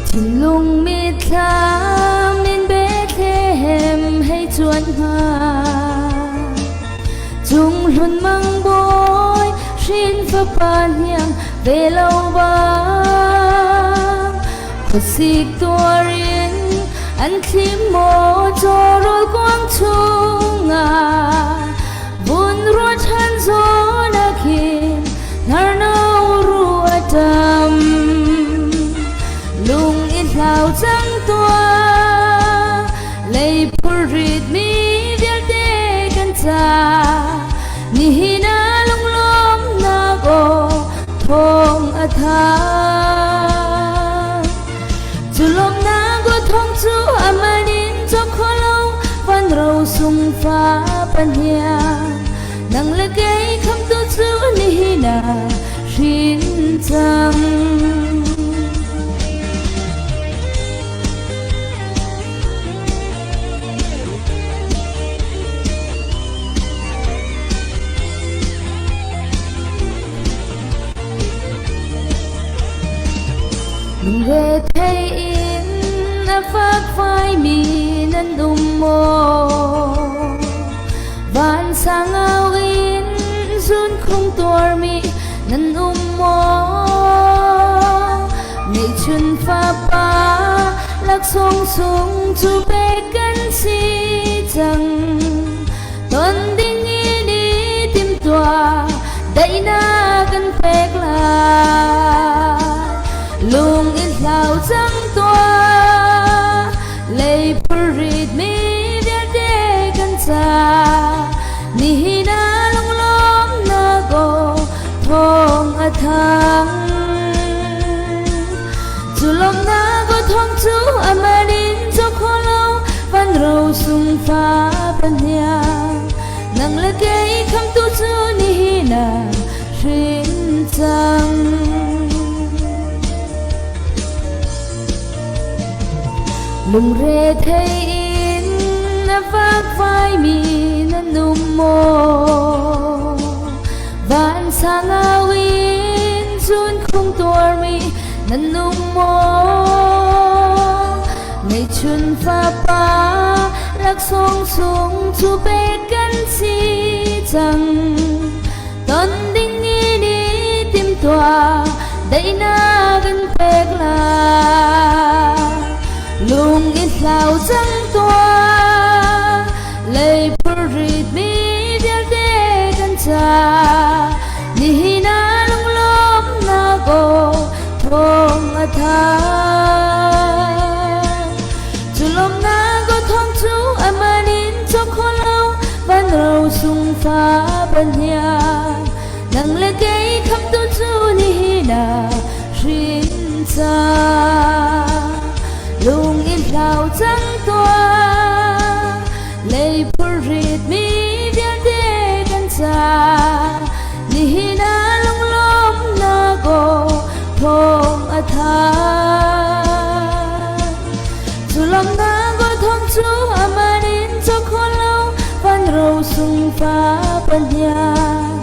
Thinlung mitthlam in Bethlehem hei cuan hnga. Cung hlun mang bawi hrin fapa hniang ve lo bang khuasik tuarin an thlim maw cawrawl kuang chungah vun ruat ṭhan zawn ah khin hnarno ru a ṭam lung i hlau cang tuah lei phurrit mi vialte kan ca nihin ah lunglawmnak aw thawng a thang. Cu lawmnak aw thawng cu aman in cawk kho lo van ro sung fa pahniang. Nang le kei khamtu cu nihin ah hrin cang. Lungre-thei in a fakfaimi nan um maw? Vansang au in zunkhung tuarmi nan um maw? Ngeihchun fapa laksawng sung cu pek kan si cang. Ton ding in i timtuah daihnak kan pek lai. Lung in hlau cang tuah, lei phurrit mi vialte kan ca. Nihin ah lunglawmnak aw thawng a thang. Cu lawmnak aw thawng cu aman in cawk kho lo van ro sung fa pahniang. Nang le kei khamtu cu nihin ah hrin cang. Lungre thei in a vakvaimi nan um maw? Vansang au in cun khung tuarmi nan um maw? Ngeihchun fapa laksawng sung cu pek kan si cang. Ton ding in i timtuah daihnak kan pek lai. Lung i hlau cang tuah, lei phurrit mi vialte kan ca. Nihin ah lunglawmnak aw thawng a thang. Cu lawmnak aw thawng cu aman in cawk kho lo van ro sung fa pahniang. Nang le kei khamtu cu nihin ah hrin cang. Lung in hlau cang tuah, lei phurrit mi vialte kan ca. Nihin ah lunglawmnak aw thawng a thang. Cu lawmnak aw thawng cu aman in cawk kho lo van ro sung fa pahniang.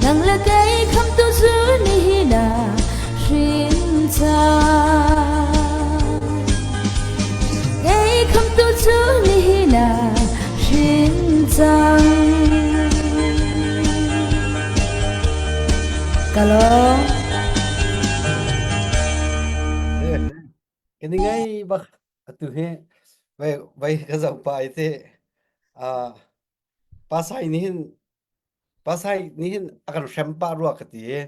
Nang le kei khamtu cu nihin ah hrin cang. Kei khamtu cu nihin ah hrin cang. Ka lawm. Kan i ngai bak atu hi vai vai ka zoh pa i te ah pasai nih hin pasai nih hin a kan hrem pah rua ka ti i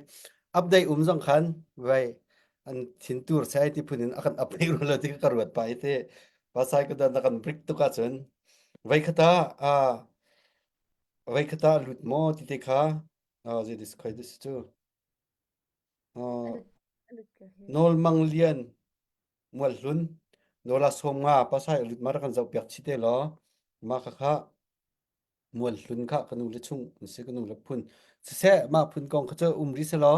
update um zong khan vai an thin tur sai ti phun in a kan update rua lo ti ka ruat pa i te pasai ka dan a kan brick tuk ahcun vai khata ah vai khata lut maw ti te kha ah zei dis khoi dis cu Nawl Mang Lian Mualhlun Nawla 50 pasai lut ma rak kan zoh piak chih te law mah khakha Mualhlun kha ka nu le chung an si ka nu le phun siseh mah phun kong kha cu um rih selaw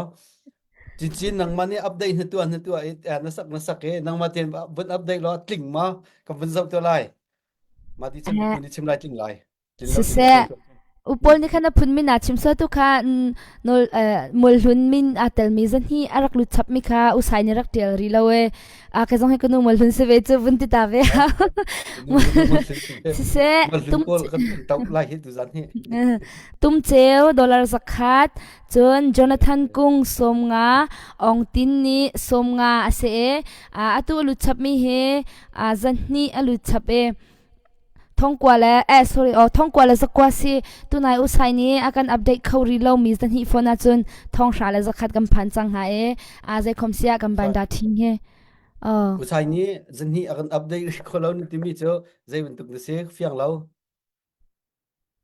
Cincin nangmah nih update na tuah na tuah i na sak na sak i nangmah tein vun update law tling ma ka vun zoh te lai mah ti cun ka pu nih chim lai tling lai Siseh, Upawl nih khan a phun min aa chim sual tu kha nawl mualhlun min aa telmi zahnih a rak lut chapmi kha usai nih rak ṭial rih lo e. A ka zong hi ka nu mualhlun si ve cu vun ti ta ve. Siseh, tum lai hi tuzan hi. Tum ceu dollar zakhat cun Jonathan Kung 50 Ong Tin nih 50 a si e. Atu a lut chapmi hi zahnih a lut chap e. Thongkua le eh sorry oh thongkua le zakua si tunai usai nih a kan update kho rih lomi zahnih phone ahcun thonghra le zakhat kan phan cang hnga e a zei khom sia kan ban da thin he oh Usai nih zahnih a kan update rih kho lo na timi cu zei bantuk na si fiang lo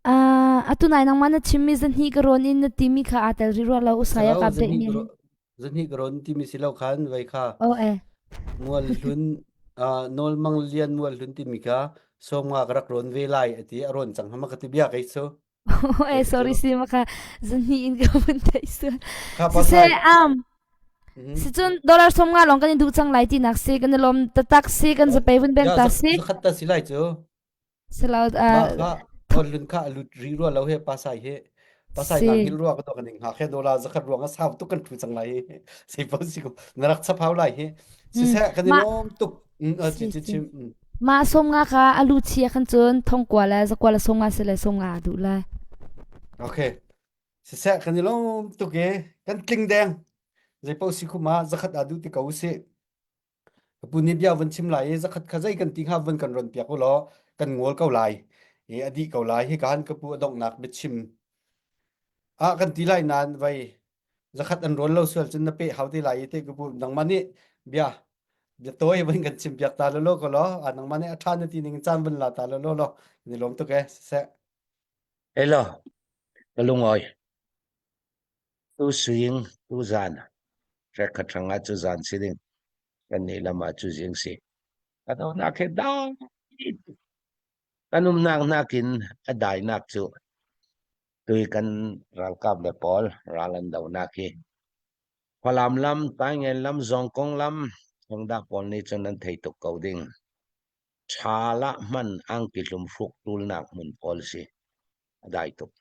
Ah atu nai nangmah na chimmi zahnih ka rawn in na timi kha aa tel rih rua lo usai a ka update mi zahnih ka rawn timi si lo khan vai kha oh eh mual hlun uh, nawl mang lian mual hlun timi kha sawmnga ka rak rawn ve lai ati a rawn cang hama ka ti bia kei cu Oh eh sorry si ma kha zahnih in ka vun theih sual kha siseh pasai am Sicun dollar 50 lawng kan i duh cang lai tinak si kan i lawm taktak si kan zapei vun beng ta si. Zakhat ta si lai cu. Silo Mah kha Mualhlun kha a lut rih rua lo he pasai he pasai si. na hngilh rua ka to kan ing hngak he dollar zakhat ruang a sau tuk kan thu cang lai hi sei po si ko na rak chap hau lai hi Mm. siseh kan i Mah lawm tuk mm, a si chi chi si. chim mm. Mah 50 kha a lu chia khan cun thongkua le zakua le 50 si le 50 a duh lai. Okay siseh kan i lawm tuk e kan tling deng zei po si khuma zakhat a du ti ko si Ka pu nih bia vun chim lai i zakhat kha zei kan ti hnga vun kan ron piak u law kan ngol ko lai i a dih ko lai. Hika han ka pu a donghnak biachim ah kan ti lai nain vei zakhat an rawn lo sual cun na peh hau te lai i te ka pu nangmah nih bia bia tawi vun kan chim piak ta lolo ko law a nangmah nih a ṭha na ti ning caan vun la ta lolo law kan i lawm tuk e siseh. Hello, ka lungawi. Tu suing, tu zan, Hrekhat hrangah cu zan si ding, kannih lam ah cu zing si. Kan umnak he dai kan umnak nakin a dainak cu tui kan ralkap le pawl ral an donak hi Falam lam, Taingen lam, Zongkong lam, Hongdah pawl nih cun an thei tuk ko ding. Ṭhal ah hman angki hlum hruk ṭulnak hmun pawl si. A dai tuk.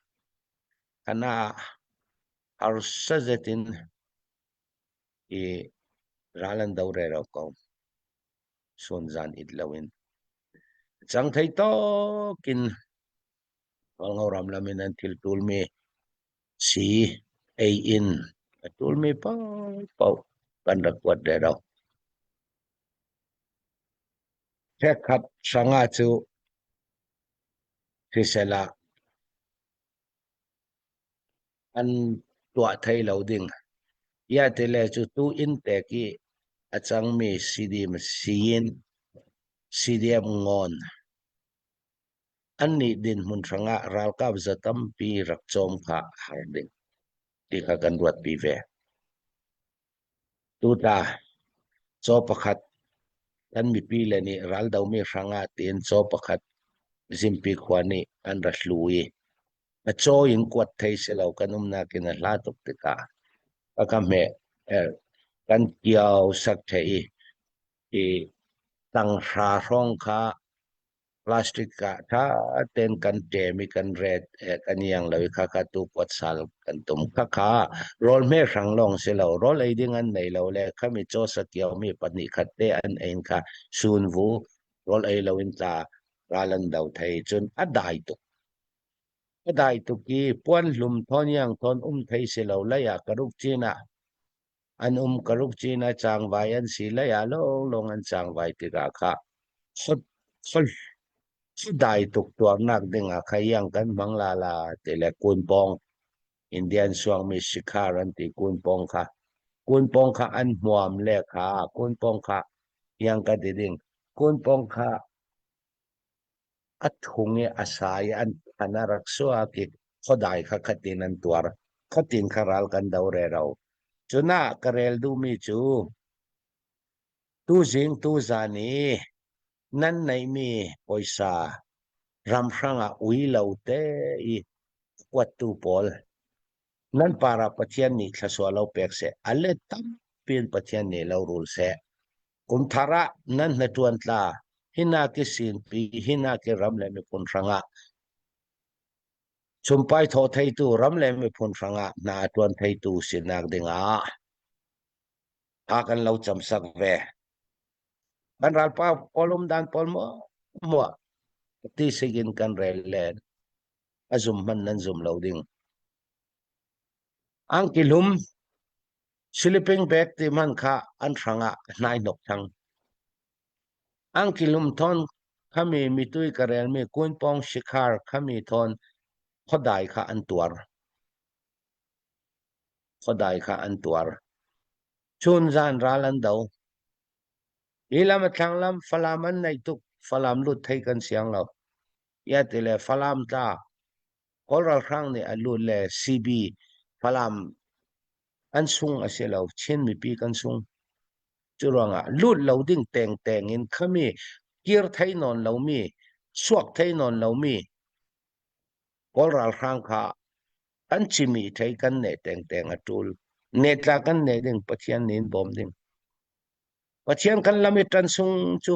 Kana harsa zet in i ral an do rero ko. Sun zan it loin. Cang thei tawk in Hualngo ram lam in an thil ṭulmi si ei in a ṭulmi paohpaoh kan rak kuat rero. Ṭhekhat hrangah cu hrisel ah an tuah thai lo ding. Iah tile cu tu inn tek i a cangmi CDM siin CDM ngawn annih dinhmun hrangah ralkap za tampi rak cawm kha a har ding ti kha kan ruatpi ve. Tuta caw pakhat kan mipi le nih raldomi hrangah tiin caw pakhat Zimpi khua nih an ra hlu i a caw in kuat thei si lo kan umnak in a hla tuk tikah a ka hmeh er kan kiao sak the i i tanghra hrawng kha Plastic ah ṭha tein kan ṭem i kan ret kan iang lo i khakha tu kuat sal kan tum. Khakha rawl hme hrang lawng si lo, rawl ei ding an nei lo le khami caw sakiau mi pahnih khat te an ein kha sunvu rawl ei lo in tla ral an do thei cun a dai tuk. A dai tuk i puan hlum thawn iang thawn um thei si lo lei ah ka ruk cin ah. An um karuk cin a cangvai an si lei ah lawnglawng an cangvai tikah kha dai tuk tuarnak ding ah kha iang kan hmang la la ti le kunpawng Indian suangmi Shikhar an ti kunpawng kha kunpawng kha an hmuam le kha kunpawng kha iang ka ti ding kunpawng kha a thung i a sa i an than a rak suak i khuadai kha khatin an tuar khatin kha ral kan do rero cun ah ka rel duhmi cu tuzing tuzan i nan neihmi poisa ramhrang ah ui lo te i kuattu pawl nan para Pathian nih thlasua lo pek seh a let tampi in Pathian nih lo rul seh kum thar ah nan hnaṭuan tla hina ki sinpi hina ki ram le miphun hrangah chumpai thaw theitu ram le miphun hrangah hna a ṭuan theitu sinak dingah a kan lo camsak ve kan ralpa pawl um dan pawl mo mo ti sigin kan rel len a zum hman nan zum lo ding angki lum sleeping bag ti man kha an hrangah hnai hnok thang angki lum thon khami mitui ka rel mi kunpong shikhar khami thon khodai kha an tuar khodai kha an tuar chun zan ral an do hi lam a thlang lam falam an nei tuk falam lut thei kan siang lo ya ti le falam tla kawl ralhrang nih a lut le CB falam an sung a si lo Chin mipi kan sung cu ruangah lut lo ding teng teng in khami kir thei nawn lomi suak thei nawn lomi kawl ralhrang kha an chimi thei kan ne teng teng a tul ne tla kan ne ding pathian nin bawm ding pathian kan lam i tan sung chu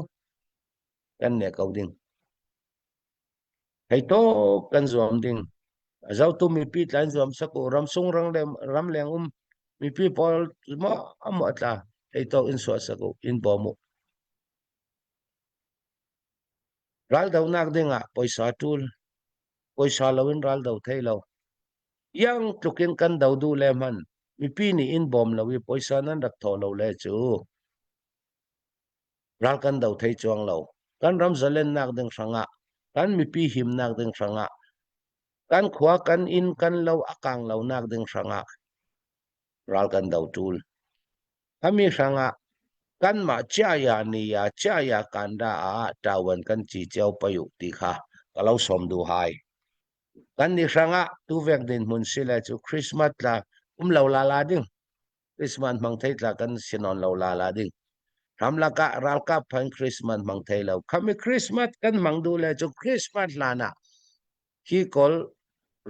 kan ne ko ding hei to kan zuam ding zotu mipi tlan zuam saku ram sung rang le ram leng um mipi pawl mo amo tla hei to in suah saku in bawm u ral donak ding ah poisa tul poisa lo in ral do thei lo yang tlukin kan do du le man mipi nih in bawm lo i poisa nan rak tho lo le cu ral kan do thei chuang lo kan ram zalennak ding hrangah kan mipi himnak ding hrangah kan khua kan inn kan lo a kang lo nak ding hrangah ral kan do tul Hami hrangah kanmah chiaya ni ya chiaya kanda ah tawan kan ci cio payu ti kha ka lo som du hai. Kan ni hrangah tuvek din hmun sile cu Christmas tla um lo la la ding. Christmas hmang thei tla kan sinon lo la la ding. Ramlak ah ralkap phan Christmas hmang thei lo. Khami Christmas kan hmang du le cu Christmas hlan ah hi kawl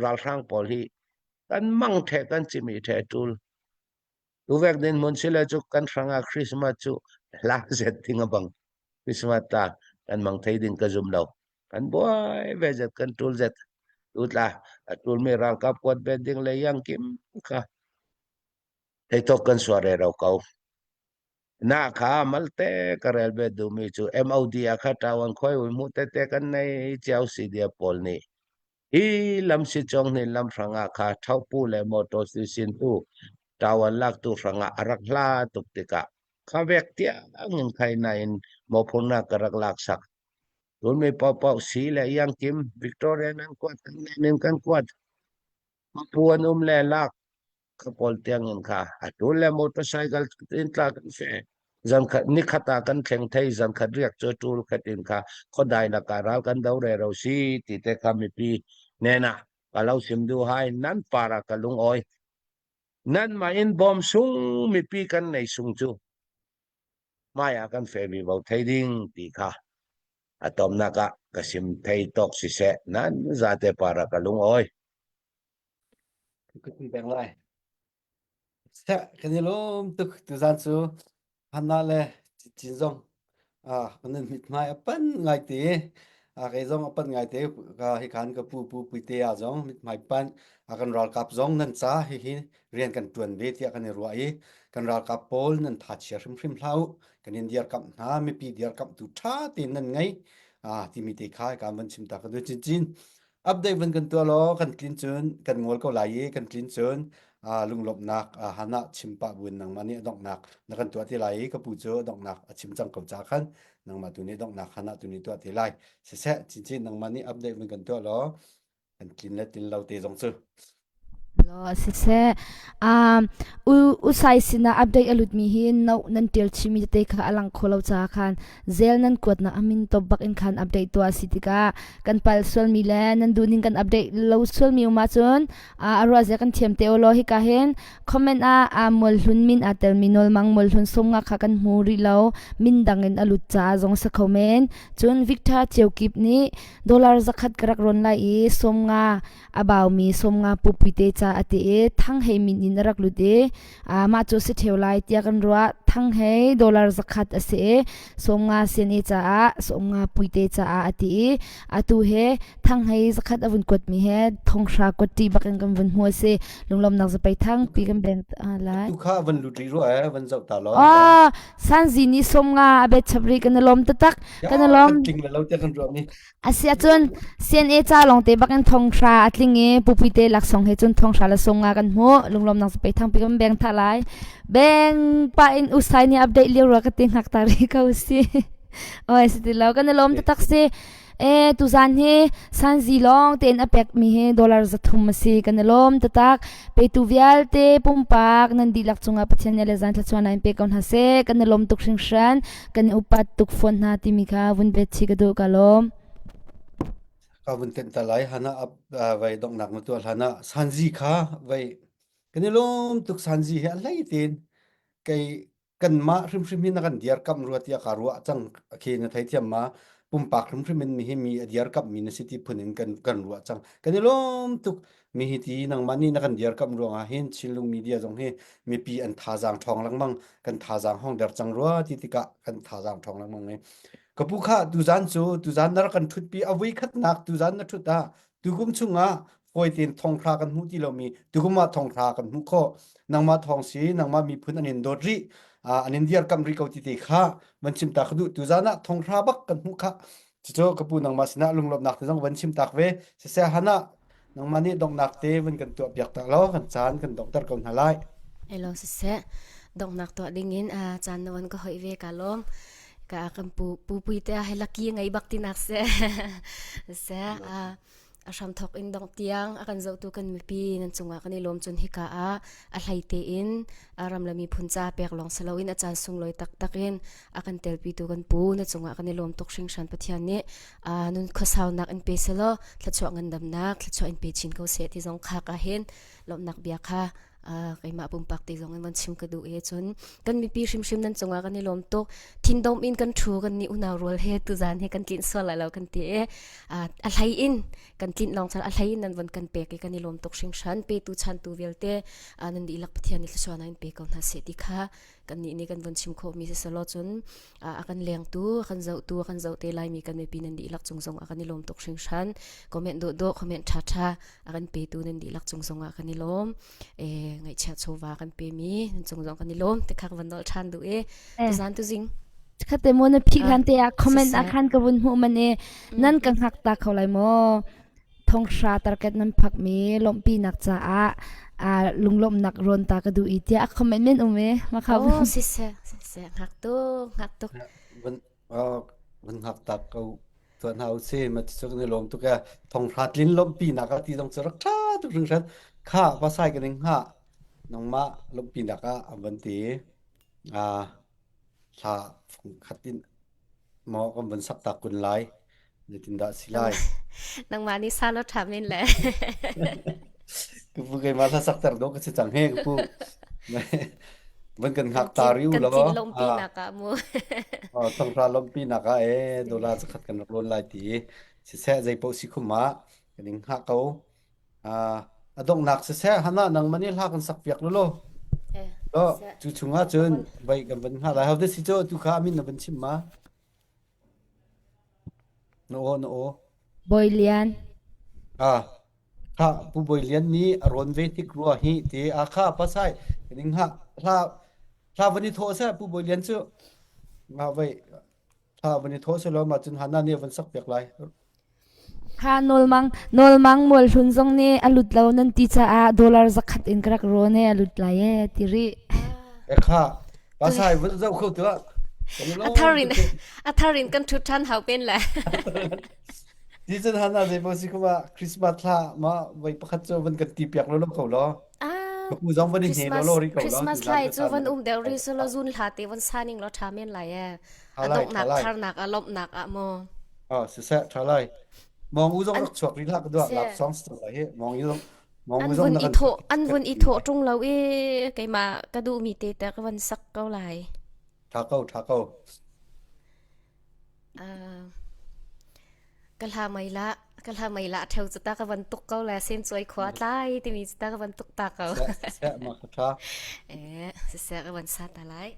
ralhrang pawl hi kan mang the kan chimi the tul. Tuvek din mun sile cu kan hrangah Christmas cu hla zet ding a bang. Christmas ta kan mang thei ding ka zum lo. Kan buai ve zet kan tul zet. Tu tla a tul mi ralkap kuat ben ding le yang kim kha. Thei tok kan suar re ro ko. Na kha malte ka rel be du mi cu MOD a kha tawan khoi ui mu te te kan nei chiao si dia pawl nih Hi lamsicawng nih lam hrangah kha ṭhopu le mawṭaw sisin tu ṭawan laktu hrangah a rak hla tuk tikah kha vek tiangin khai nain mawhphurnak ka rak laksak. Tulmi paohpaoh si le iangkim Victoria nan kuat kan nen in kan kuat. Pu an um le lak ka pawl tiangin kha a tul le motorcycle in tla kan fe zankhat nikhat ah kan thleng thei zankhat riak cu tul khat in kha khodai laka ral kan do re ro si ti te kha mipi nena ka lo sim du hai nan para ka lung oi nan ma in bom sung mipi kan nei sung chu maya kan fe mi bo thei ding ti kha atom naka ka sim thei tok si se nan zate para ka lung oi Ka kun peng lai. Seh, kan i lawm tuk tuzan cu Hanna le Cin zong ah kan mithmai a pan ngai te. Ah kei zong a pan ngai te ka hi khan ka pu pu puite ah zong mithmai pan a kan ralkap zong nan ca hi hi rian kan tuan ve tiah kan i ruah i kan ralkap pawl nan tha chia hrimhrim hlah u kan in dirkamh hna mipi dirkamhtu tha tein nan ngei ah timi te kha kan van chim ta ka du cin cin update van kan tuah law kan tlin cun kan ngol ko lai i kan tlin cun. Lunglawmhnak hana chim pah buin nangmah nih a donghnak na kan tuah te lai i ka pu cu a donghnak a chim cang ko ca khan nangmah tu nih donghnak hana tu nih tuah te lai. Siseh cincin nangmah nih update vun kan tuah law kan tlin le tlin lo te zong cu. Law siseh um, u usai sinah update a lutmi hi no nan tial chimi tete kha a lang kho lo caah khan zel nan kuatnak amin top bak in khan update tuah si tikah kan pal sualmi le nan duhning kan update lo sualmi um ahcun a ruah zia kan thiam te law hika hin comment ah a mual hlun min aa telmi nawlmang mual hlun sumnga kha kan hmu rih lo min dang in a lut caah zong sa kho men cun Victor Cheukip nih dollar zakhat ka rak ron lai i sawmnga a baumi sawmnga pupui te ca a ti i thang hei min in a rak lut i mah cu si ṭheo lai tiah kan ruah thang hei dollar zakhat a si i sawmnga sen i caah sawmnga puite caah a ti i atu he thang hei zakhat a vun kuatmi he thonghra kuatti bak in kan vun hmu a si lunglawmnak zapei thang pi kan beng lai Tu kha van lut rih rua eh van zoh ta law. Ah, sanzi ni sawmnga a bet chap rih kan i lawm taktak kan i lawm Kan tling le lo tiah kan ruah mi. Asi ahcun CNA ca lawngte bakin thonghra a tling i pupuite laksawng he cun thonghra le sung nga kan hmuh. Lunglawmnak cu pei thangpi kan beng tha lai. Beng pa in usai nih update lio rua ka ti hngak ta rih ko si. Oi si ti lo kan i lawm taktak si. E tuzan hi sanzi lawng tein a pek mi hi dollar 300 a si kan i lawm taktak. Petu vialte pumpak nan dihlak cungah Pathian nih le zan thluachuah in pe ko hna seh. Kan i lawm tuk hringhran. Kan i upat tuk fawn hna timi kha vun bet chi ka duh ka lawm. Ka vun tenh ta lai hana ap vai donghnak na tuah hlan ah sanzi kha vai kan i lawm tuk sanzi hi a hlei tein kei kanmah hrimhrim hi na kan diarkamh rua tiah ka ruah cang khi na theithiam ma pumpak hrimhrim in mihi mi a diarkamh mi na si ti phun in kan kan ruah cang kan i lawm tuk mi hi ti nangmah nih na kan diarkamh ruangah hin Chinlung media zong hi mipi an thazaang ṭhawng lengmang kan thazaang hong der cang rua ti tikah kan thazaang ṭhawng lengmang i ka pu kha tuzan cu tuzan na rak kan ṭhutpi a vui khatnak tuzan na ṭhut ah tukum chungah fawi tein thonghra kan hmuh ti lomi tukum ah thonghra kan hmuh khawh nangmah thawng si nangmah miphun an in dawt rih an in diarkamh rih ko ti te kha van chim ta ka duh tuzan ah thonghra bak kan hmuh kha cucu ka pu nangmah sinah lunglawmhnak te zong van chim tak ve siseh hana nangmah nih donghnak te van kan tuah piak ta law kan caan kan donghter ko hna lai Hello siseh donghnak tuah ding in caan na van ka hoih ve ka lawm ka kan pu pu pui te he laki ngei bak tinak se se a hramthok in dongh tiang a kan zohtu kan mipi nan cungah kan i lawm cun hika ah a hlei tein a ram le miphun ca pek lawng si loin a caan sunglawi taktak in a kan telpitu kan pu na cungah kan i lawm tuk hringhran Pathian nih nun khuasaunak in pe selaw thluachuah ngandamnak thluachuah in pe chin ko seh ti zong khak ah hin lawmhnak bia kha keimah pumpak ti zong in van chim ka duh i cun kan mipi hrimhrim nan cungah kan i lawm tuk thindom in kan thu kan ni unau rual he tuzan he kan tlinh sual lai lo kan ti i a hlei in kan tlinh lawng chan a hlei in nan von kan pek i kan i lawm tuk hringhran petu chantu vialte nan dihlak Pathian nih thluachuah in pe ko hna seh ti kha kan nih nih kan von chim khawh mi si selaw cun a kan lengtu a kan zohtu a kan zoh te laimi kan mipi nan dihlak cung zong ah kan i lawm tuk hringhran comment dawhdawh comment ṭha ṭha a kan petu nan dihlak cung zong ah kan i lawm e ngaihchia chawva kan pemi nan cung zong kan i lawm te khak van nol ṭhan duh e tuzan tuzing Khate mo na phih khan te ah comment ah khan ka vun hmuh man e nan ka hngak ta kho lai maw thonghra target nan phak mi lawmhpinak caah lunglawmhnak rawn ta ka duh i tiah a comment men um e ma kha oh si se si se hngak tuk hngak tuk van van hngak tak ko tuan hau si ma chu kan lawm tuk e thonghra tlin lawmhpinak a ti zong chu rak tha tuk hringhran kha pasai kan ing ha nangmah lawmhpinak ah an van ti a hla fung khat in maw kan van sak ta kun lai Zeitindah si lai? Nangmah nih sa lo ṭha men le. Ka pu keimah hla sak ter dawh ka si cang he ka pu. Van kan hngak ta riu Kan lo. tlin lompi nak ah mu. Thonghra lompi nak ah e dollar zakhat kan rak lawn lai ti. Siseh zei paoh si khum ah kan ing hngak ko. A donghnak siseh hana nang mani hla kan sak piak lo lo. Lo cu chungah cun vai kan van hngak lai. How si cu tu kha amin na van chim ma? Na aw, na aw. Bawi Lian. Ah, kha Pu Bawi Lian nih a rawn ve tik rua hi ti a kha pasai ning ha hla hla van i thawh seh Pu Bawi Lian cu nga vai hla van i thawh seh law ma cun hana nih van sak piak lai. Kha nawlmang nawlmang mualhlun zong nih a lut lo nan ti caah dollar zakhat in ka rak rawn e a lut lai e ti rih. E kha pasai vun zoh kho tuah. A thar in a thar in kan ṭhut ṭhan hau pen le. Ti cun hana zei bo si kuma Christmas thla ma voi pakhat cu van kan ti piak lo lo ko lo. Ah, Ka pu zong van i hne lo Christmas lo ri ko lo. Christmas Tuzaan lai cu cu caan van na um deuh ri kan su lo zun hla te van sa ning lo ṭha men lai e. Tha A lai, tha donghnak lai. tharnak a lawmhnak ah maw. Ah, siseh tha lai. Mong u zong An rak chuak rih hlah ka duah se lap song si lai hi. Mong u zong mong an u zong vun na i kan thawh an vun i thawh ṭung lo i keimah ka duhmi te te ka van sak ko lai. Tha ko, tha ko. Uh, ka hla mei la ka hla mei la ṭheu cu ta ka van tuk ko le sen cuai khua tlai timi cu ta ka van tuk ta ko. Siseh, siseh ma ka tha. Eh, siseh ka van sa ta lai.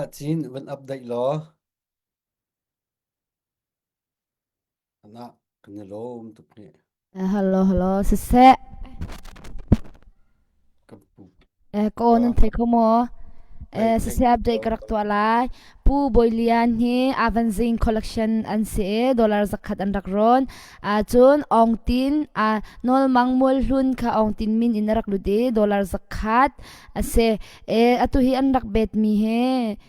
Hannah Chin van update law. Hannah kan i lawm tuk ni. Hello hello siseh. Ka pu. Eh ko nan thei kho maw? Eh siseh update ka rak tuah lai. Pu Bawi Lian hi Avanzing collection an si i dollar zakhat an rak rawn. Ah cun Aung Tin ah Nawl Mang Mual Hlun kha Aung Tin min in a rak lut i dollar zakhat a si. Eh atu hi an rak bet mi hi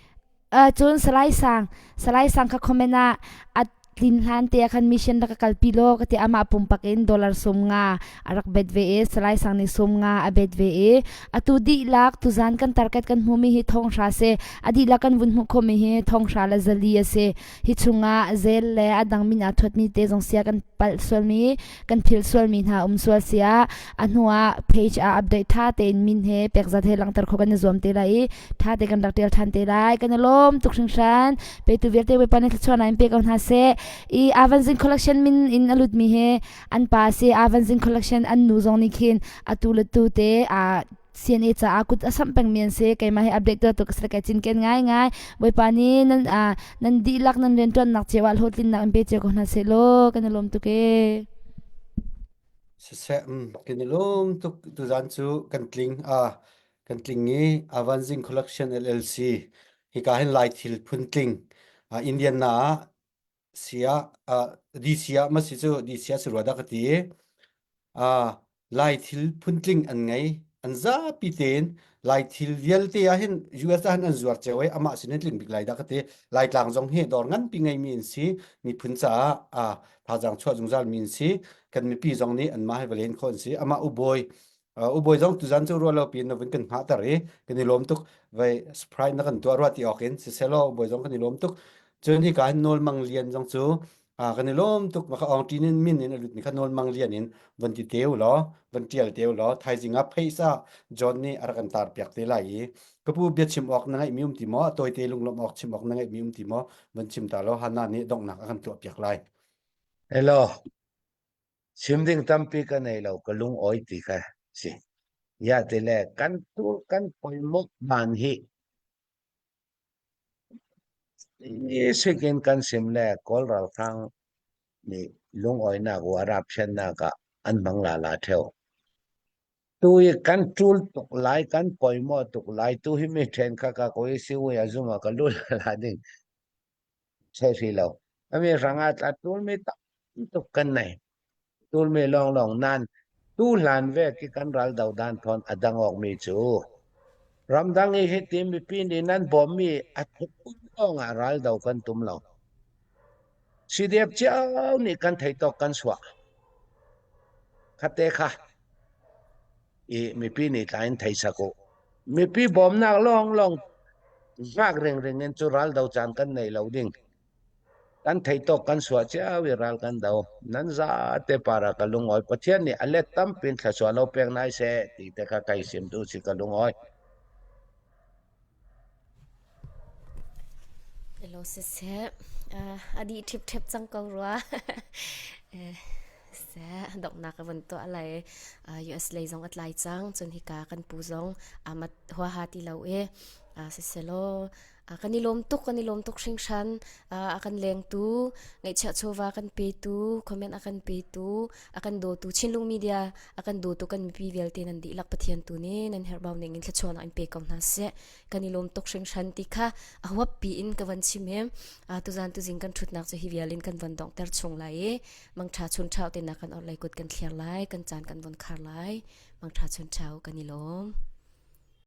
Uh, cun Salai Sang, Salai Sang kha comment ah a tlin hlan te ah khan mission rak ka kalpi law ka ti amah pumpak in dollar sum nga a rak bet ve i Salai Sang nih sum nga a bet ve i atu dihlak tuzan kan target kan hmumi hi thong hra si a dihlak kan vun hmuh khomi hi thong hra le zali a si hi chungah zel le a dang min aa thuatmi te zong sia kan palh sualmi kan phil sualmi hna um sual sia a hnu ah page ah update tha tein min he pekzat he langhter kho kan i zuam te lai i tha te kan rak tial than te lai kan i lawm tuk hringhran petu vialte Bawipa nih thluachuah in pe ko hna seh i Avanzing collection min in a lutmi he an pa si Avanzing collection an nu zong nih khin atu le tu te a CNA caah kut a samh pengmi an si keimah hi update tu ka si kai cinken ngai ngai Bawipa nih nan nan dihlak nan riantuannak cio ah hlawhtlinnak in pe cio ko hna seh law kan i lawm tuk ee Siseh, mm, kan i lawm tuk tuzan cu kan tling a kan tling i Avanzing Collection LLC hika hin Lai thil phun tling uh, Indian na ah sia uh, DC ah ma si cu DC ah si rua dah ka ti uh, Lai thil phun tling an ngei an zapi tein Lai thil vialte ah hin US ah hin an zuar cio i amah sin in tling bik lai dah ka ti Laitlang zong hi dawr nganpi ngeimi an si miphun caah uh, thazaang chuah zungzal mi an si kan mipi zong nih anmah he va len khawh an si amah ubawi Uh, ubawi zong tuzan cu ruah lo piin na vun kan hngahter i kan i lawm tuk vai surprise na kan tuah rua ti awk in siselaw ubawi zong kan i lawm tuk cun hika hin nawl mang lian zong cu uh, kan i lawm tuk maka ong ṭin in min in a lut mi kha nawl mang lian in van ti teu law van ṭial teu law thaizing ah pheisa John nih a rak kan tar piak te lai i ka pu bia chim awk na ngeih mi um ti maw a tawite lunglawmh awk chim awk na ngeih mi um ti maw van chim ta law Hannah nih donghnak a kan tuah piak lai Hello. Chim ding tampi ka nei lo, ka lungawi ti kha si. Ya ti le kan tur kan poimawh dan hi sikin kan sim le Kawl ralhrang nih lungawinak u Arab thiannak ah an hmang la la theo. Tu i kan ṭul tuk lai, kan poimawh tuk lai, tu hi mi ṭhen kha ka ko i si ui a zum ah ka lu la ding. Thei hrih lo. Ami hrang ah tla ṭulmi tam tuk kan nei. Ṭulmi lawnglawng nan tu hlan ve khi kan ral do dan thawn a dang awk mi cu ramdang i hiti mipi nih nan bawmmi a thuk lawng ah ral do kan tum lo. CDF cio nih kan thei tawk kan suah. Khate kha i mipi nih tla in thei sak u. Mipi bawmnak lawnglawng hngak ringring in cu ral do caan kan nei lo ding. Kan thei tawk kan suah cio i ral kan do. Nan zate para ka lungawi. Pathian nih a let tampin thluachuah lo pek nai seh ti te kha kai sim tu si ka lungawi. Hello siseh, uh, a dih ṭhipṭhep cang ko rua. Eh, seh, donghnak ka vun tuah lai. Uh, US lei zong a tlai cang, cun hika kan pu zong amat huaha ti lo i. Uh, siselaw, uh, kan i lawm tuk, kan i lawm tuk hringhran. Uh, a kan lengtu, ngaihchiah chawva kan petu, comment a kan petu, a kan dawtu Chinlung Media a kan dawtu kan mipi vialte nan dihlak Pathian tu nih nan herhbau ning in thluachuahnak in pe ko hna seh. Kan i lawm tuk hringhran ti kha a huap pi in ka van chim he tuzan tuzing kan thutnak cu hi vial in kan van donghter chung lai i mangtha chun thau te na kan orlei kut kan thliar lai kan caan kan von khar lai mangtha chun thau kan i lawm.